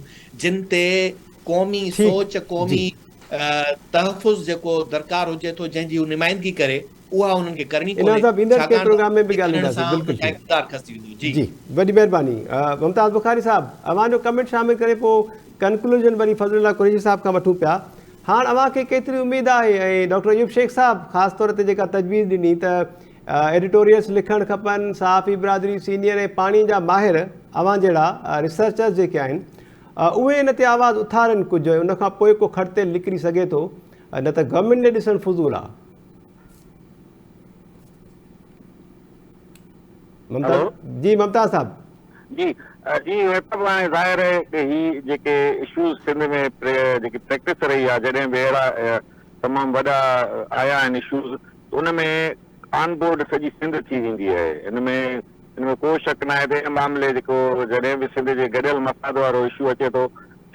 جن تي قومي ٺيڪ سوچ جي. قومي تحفظ جيڪو درڪار هجي ٿو جنهن جي هو نمائندگي ڪري اها انهن کي ڪرڻي انعام ڪونهي صاحب ايندڙ ڪنهن ڇاڪاڻ ته پروگرام ۾ به ان کي ڪرڻ ڳالهائينداسين سان بلڪل انهن جا ٺيڪ اقتدار کسجي ويندو جي. جي وڏي مهرباني ممتاز بخاري صاحب اوهان جو ڪمينٽ شامل ڪري پوء ڪنڪلوزن وري فضل الله قريشي صاحب کان وٺون پيا هاڻ اوهان کي ڪيتري اميد آهي ۽ ڊاڪٽر ايوب شيخ صاحب خاص طور تي جيڪا تجويز ڏني ته ايڊيٽوريلز لکڻ کپن صحافي برادري سينيئر ۽ پاڻي جا ماهر اوهان جهڙا ريسرچرز جيڪي آهن اهي ان تي آواز اٿارين ڪجهه ۽ ان کان پوء ڪو کڙ تيل نڪري سگهي ٿو نه ته گورنمينٽ ڏي ڏسڻ فضول آ. ممتاز جي ممتاز صاحب. جي جي مهتاب هاڻي ظاهر آهي ته هي جيڪي اشوز سنڌ ۾ جيڪي پريڪٽس رهي آهي جڏهن به اهڙا تمام وڏا آيا آهن اشوز ته ان ۾ آن بورڊ سڄي سنڌ ٿي ويندي آهي ان ۾ ان ۾ ڪو شڪ ناهي ته ان معاملي جيڪو جڏهن به سنڌ جي گڏيل مفاد وارو اشو اچي ٿو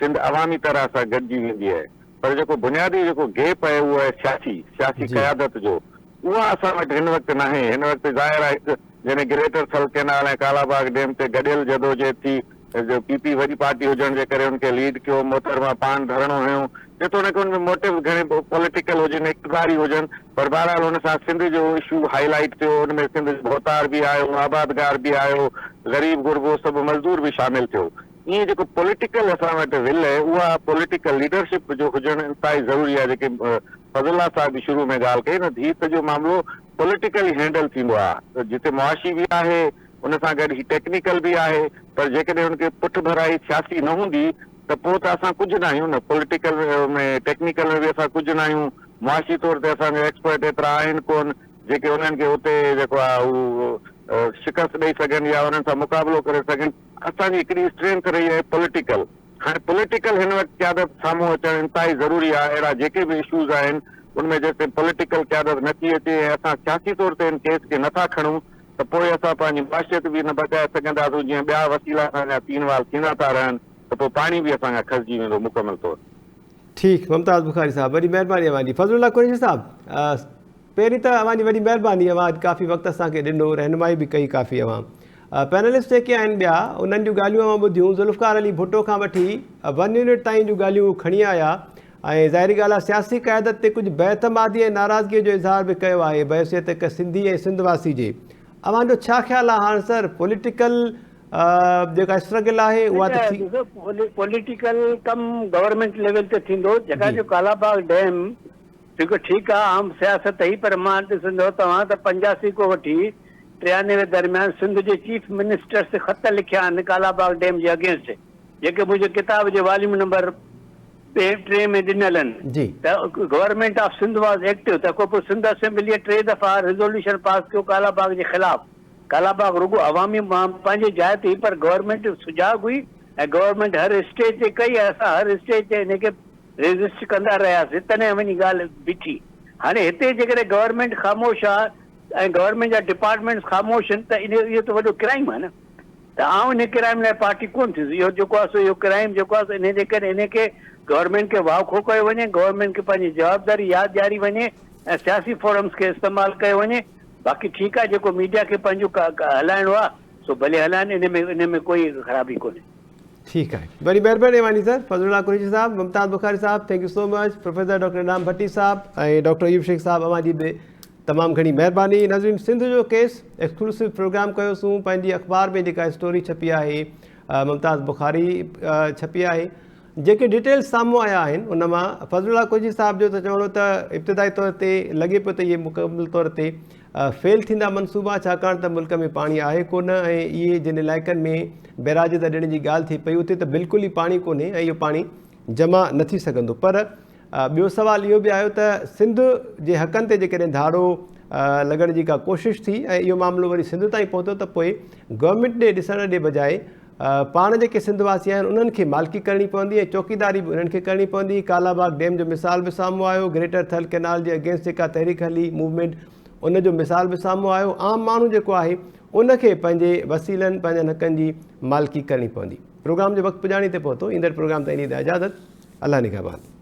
سنڌ عوامي طرح سان گڏجي ويندي آهي پر جيڪو بنيادي جيڪو گيپ آهي اهو آهي سياسي سياسي قيادت جو اها اسان وٽ هن وقت ناهي هن وقت ظاهر آهي هڪ جڏهن greater Thal canal ۽ Kala Bagh dam تي گڏيل جدوجهد ٿي جو پي پي وڏي پارٽي هجڻ جي ڪري ان کي ليڊ ڪيو محترمه پاڻ ڌرڻو هنيو جيتوڻيڪ ان ۾ موٽوز گهڻي پوليٽيڪل هجن اقتداري هجن پر بهرحال ان سان سنڌ جو اشو هائي لائيٽ ٿيو ان ۾ سنڌ جو ڀوتار به آيو آبادگار به آيو غريب غربو سڀ مزدور به شامل ٿيو ائين جيڪو پوليٽيڪل اسان وٽ ول اهي اها پوليٽيڪل ليڊرشپ جو هجڻ انتهائي ضروري آهي جيڪي فضل الله صاحب به شروع ۾ ڳالهه ڪئي نه هي سڄو معاملو پوليٽيڪلي هينڊل ٿيندو آهي جتي معاشي به آهي ان سان گڏ هي ٽيڪنيڪل به آهي پر جيڪڏهن ان کي پٺڀرائي سياسي نه هوندي ته پوء ته اسان ڪجهه نه آهيون نه پوليٽيڪل ۾ ٽيڪنيڪل ۾ به اسان ڪجهه نه آهيون معاشي طور تي اسان جا ايڪسپرٽ ايترا آهن ڪون جيڪي انهن کي اتي جيڪو آهي هو شڪست ڏئي سگهن يا انهن سان مقابلو ڪري سگهن. اسان جي هڪڙي اسٽرينٿ رهي آهي پوليٽيڪل، هاڻي پوليٽيڪل هن وقت قيادت سامهون اچڻ انتهائي ضروري آهي، اهڙا جيڪي به اشوز آهن ان ۾ جيستائين پوليٽيڪل قيادت نه ٿي اچي ۽ اسان سياسي طور تي ان ڪيس کي نه ٿا کڻون ته پوء اسان پنهنجي معاشيت به نه بچائي سگهنداسون، جيئن ٻيا وسيلا اسان جا تين وال ٿيندا ٿا رهن ته پوء پاڻي به اسان کان کسجي ويندو مڪمل طور. ٺيڪ ممتاز بخاري صاحب وڏي مهرباني اوهان جي فضل الله قريشي صاحب پهرين ته اوهان جي وڏي مهرباني اوهان اڄ ڪافي وقت اسان کي ڏنو رهنمائي به ڪئي ڪافي اوهان پينلسٽ جيڪي آهن ٻيا انهن جون ڳالهيون اوهان ٻڌيون ذوالفقار علي ڀٽو کان وٺي ون يونٽ تائين جون ڳالهيون هو کڻي آيا ۽ ظاهري ڳالهه آهي سياسي قيادت تي ڪجهه بي اعتمادي ۽ ناراضگي جو اظهار به ڪيو آهي بحيثيت هڪ سنڌي ۽ سنڌ واسي جي اوهان جو ڇا خيال آهي هاڻ سر پوليٽيڪل جيڪا اسٽرگل آهي اها ته ٿي. ڏسو پوليٽيڪل ڪم گورنمينٽ ليول تي ٿيندو جيڪا جو ڪالا باغ ڊيم جيڪو ٺيڪ آ عام سياست هئي پر مان ڏسندو توهان ته 85 کان وٺي 93 درميان سنڌ جي چيف منسٽرس خط لکيا آهن ڪالا باغ ڊيم جي اگينسٽ جيڪي منهنجي ڪتاب جي واليوم نمبر ٻئي ٽئين ۾ ڏنل آهن ته government of Sindh was active تنهن کان پوء سنڌ اسيمبليء ٽي دفعا ريزوليوشن پاس ڪيو ڪالا باغ جي خلاف. ڪالا باغ رڳو عوامي پنهنجي جاء تي هئي پر گورنمينٽ سجاڳ هئي ۽ گورنمينٽ هر اسٽيج تي ڪئي ۽ اسان هر اسٽيج تي ان کي ريزسٽ ڪندا رهياسين تڏهن وڃي ڳالهه بيٺي. هاڻي هتي جيڪڏهن گورنمينٽ خاموش آ ۽ گورنمينٽ جا ڊپارٽمينٽس خاموش آهن ته اهو ته وڏو ڪرائيم آهي نه ته آئون ان ڪرائيم لاء پارٽي ڪونه ٿيس اهو جيڪو آهي سو اهو ڪرائيم جيڪو آهي سو انهي جي ڪري انهي کي گورنمينٽ کي واکو ڪيو وڃي گورنمينٽ کي پنهنجي جوابداري ياد ڏياري وڃي ۽ سياسي فورمز کي استعمال ڪيو وڃي باقي ٺيڪ آ جيڪو ميڊيا کي پنهنجو هلائڻو آ سو ڀلي هلائن ان ۾ ان ۾ ڪوئي خرابي ڪونهي. ٺيڪ آهي وڏي مهرباني ايواني سر فضل الله قريشي صاحب ممتاز بخاري صاحب thank you so much professor doctor Inam Bhatti صاحب ۽ ڊاڪٽر ايوب شيخ صاحب اوهان جي به تمام گهڻي مهرباني ناظرين سنڌ جو ڪيس ايڪسڪلوسو پروگرام ڪيوسون پنهنجي اخبار ۾ جيڪا اسٽوري ڇپي آهي ممتاز بخاري ڇپي آهي جيڪي ڊيٽيلز سامهون آيا آهن ان مان فضل الله قريشي صاحب جو ته چوڻ هو ته ابتدائي طور تي لڳي پيو ته اهي مڪمل طور تي فيل ٿيندا منصوبا ڇاڪاڻ ته ملڪ ۾ پاڻي آهي ڪونه ۽ اهي جن علائقن ۾ بئراج ته ڏيڻ جي ڳالهه ٿئي پئي اتي ته بلڪل ئي پاڻي ڪونهي ۽ اهو پاڻي جمع نه ٿي سگهندو پر ٻيو سوال اهو به آيو ته سنڌ جي حقن تي جيڪڏهن ڌاڙو لڳڻ جي ڪا ڪوشش ٿي ۽ اهو معاملو وري سنڌ تائين پهتو ته پوء گورنمينٽ ڏي ڏسڻ جي بجاء پاڻ جيڪي سنڌ واسي آهن انهن کي مالڪي ڪرڻي پوندي ۽ چوڪيداري به انهن کي ڪرڻي پوندي. ڪالا باغ ڊيم جو مثال به سامهون آيو، گريٽر ٿل ڪئنال جي اگينسٽ جيڪا تحريڪ هلي، موومينٽ، ان جو مثال به سامهون آيو. عام ماڻهو جيڪو آهي ان کي پنهنجي وسيلن، پنهنجن حقن جي مالڪي ڪرڻي پوندي. پروگرام جو وقت پڄاڻي تي پهتو، ايندڙ پروگرام تائين ڏيندا اجازت. الله نگهبان.